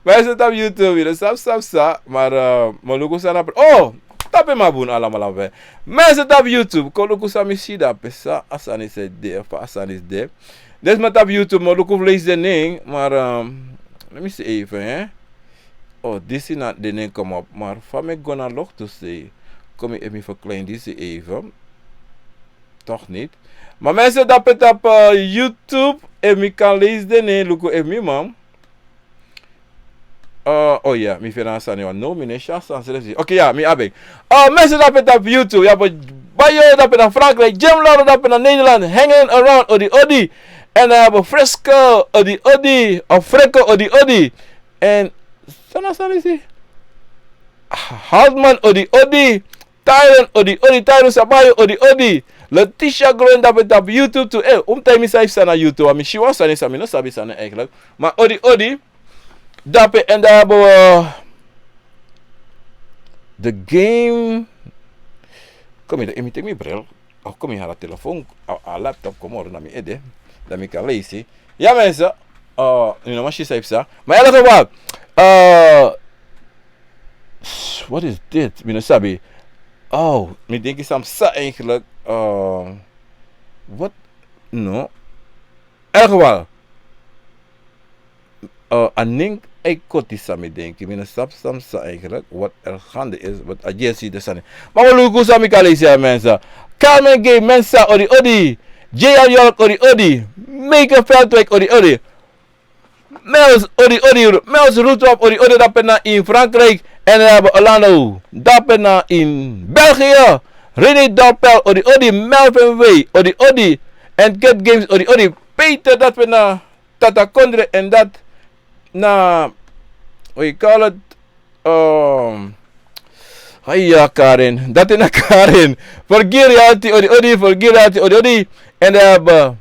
Mensen tapu YouTube, mi no sabi san mi sa. Ma, eh, mi o luku san na pre-, oh! Tapu en, mi abi unu alamala. Mensen tapu YouTube, kon luku san mi si dape, san a sani sa de, fa a sani sa de. Den sma tapu YouTube, mi o luku fu leisi den nen, maar, ehm, let mi si even, hè. Oh, disi na den nen kom op, maar fa mi e go na loktu sei? Kon mi, efu mi verklein disi even. Toch niet. Maar mensen tapu, tapu, eh, YouTube, efu mi kan leisi den nen, luku efu mi man. Eh, oh ja, mi feni a sani, want now mi no e si a sani srefi. Oké, ja, mi abi en. Eh, mensen tapu, tapu YouTube, yu abi Ayo, dape na Frankrijk. Jim Loro, dape na Nederland. Hanging around, odi odi. En dan hebben we Fresco, odi odi. Of Fresco, odi odi. En, sana sana isi. Hartman, odi odi. Tyron, odi odi. Tyron Sabayo, odi odi. Letitia Groen, dape, dape YouTube tu. Eh, um time mi sabi sana YouTube. Ami siwa sana, sami no sabi sana eigenlijk. Maar odi odi. Dape, en dan hebben we de game. Kom hier, mi teki mi bril. Of kom hier, a telefoon, a, a laptop, kom hoor, na mi ede. Dan mi kan lezen. Ja, mensen. Uh, nu nog maar, maar in elk geval. Uh, wat is dit? Mi no sabi. Oh, mi denk is Samsa eigenlijk. Uh, wat? No. In elk geval. Uh, a ning ai koti sami denki. Mi no sabi san sa eigenlijk. Wat er gaande is. Wat a J C de sani. Maar we luku sami kan lezen, ja, mensen. Carmen Gay, mensen, odi odi. J R York, odi odi. Meike Veldwijk, odi odi. Mels, odi odi. Mels Rudolph, odi odi. Dape na in Frankrijk. En we hebben Orlando. Dape na in België. René Dorpel, odi odi. Melvin Way, odi odi. En Kid Games, odi odi. Peter, dape na Tata Kondre, en dat na, we call it, um, haya Karen, dat is na Karen. Forgive reality, odi odi, forgive reality, odi odi. En dan hebben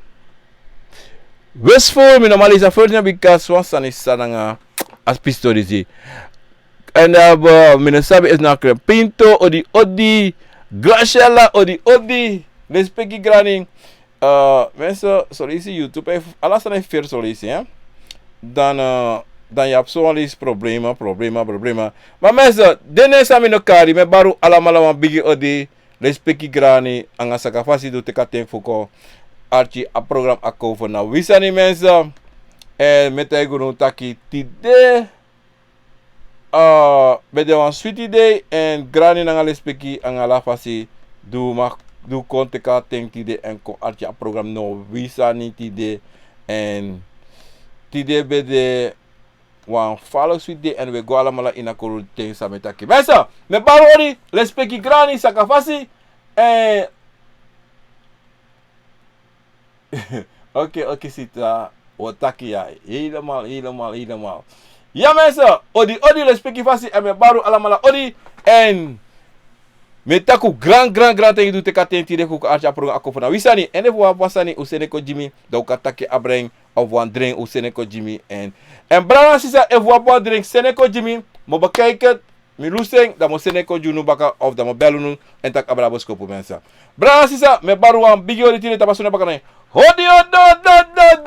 Westful, mi no man lezen a first name because wan sani san nanga a spisi tori si. En dan hebben, mi no sabi is na Pinto, odi odi. Graciela, odi odi. Respecti grani. Uh, mensen, so leisi YouTube, eh, ala sani e feri so leisi, hè. Dan, uh, dan yu abi so wan leisi problema, problema, problema. Maar mensen, den nen san mi no kari, mi e bari un alamala wan bigi odi, respecti grani, anga saka fasi di un teki a ten fu kon arki a program Akomfo na wi sani, mensen. En mi e taigi unu taki tide, uh, ben de wan switi dei, en grani nanga lespeki anga ala fasi di un kon teki a ten tide en kon arki a program na wi sani tide. En tide ben de wan falo switi dei, en wi e go alamala ini a kuru ten san mi e taki. Mensen, mi e bari un odi, lespeki grani, saka fasi, en Oké, oké, sita. Wi o taki ya. Helemaal, helemaal, helemaal. Ya, mensen. Odi, odi, lespeki fasi, en mi e bari un alamala odi. En mi e taki un gran, gran, gran tengi di un teki a ten tide fu kon arki a program Akomfo na wi sani. En efu un abi wan sani un seni kon gi mi, dan un kan taki a bren, of wan dren un seni kon gi mi. En, en brada sisa, efu un abi wan dren seni kon gi mi, mi o bekijken. Mi lusu en, dan mi o seni en kon gi unu baka, of dan mi o bel unu, en taki abra boskopu, mensen. Brada sisa, mi e bari wan bigi odi tide tapu a soni baka na en. Odi, odi, odi, odi, odi.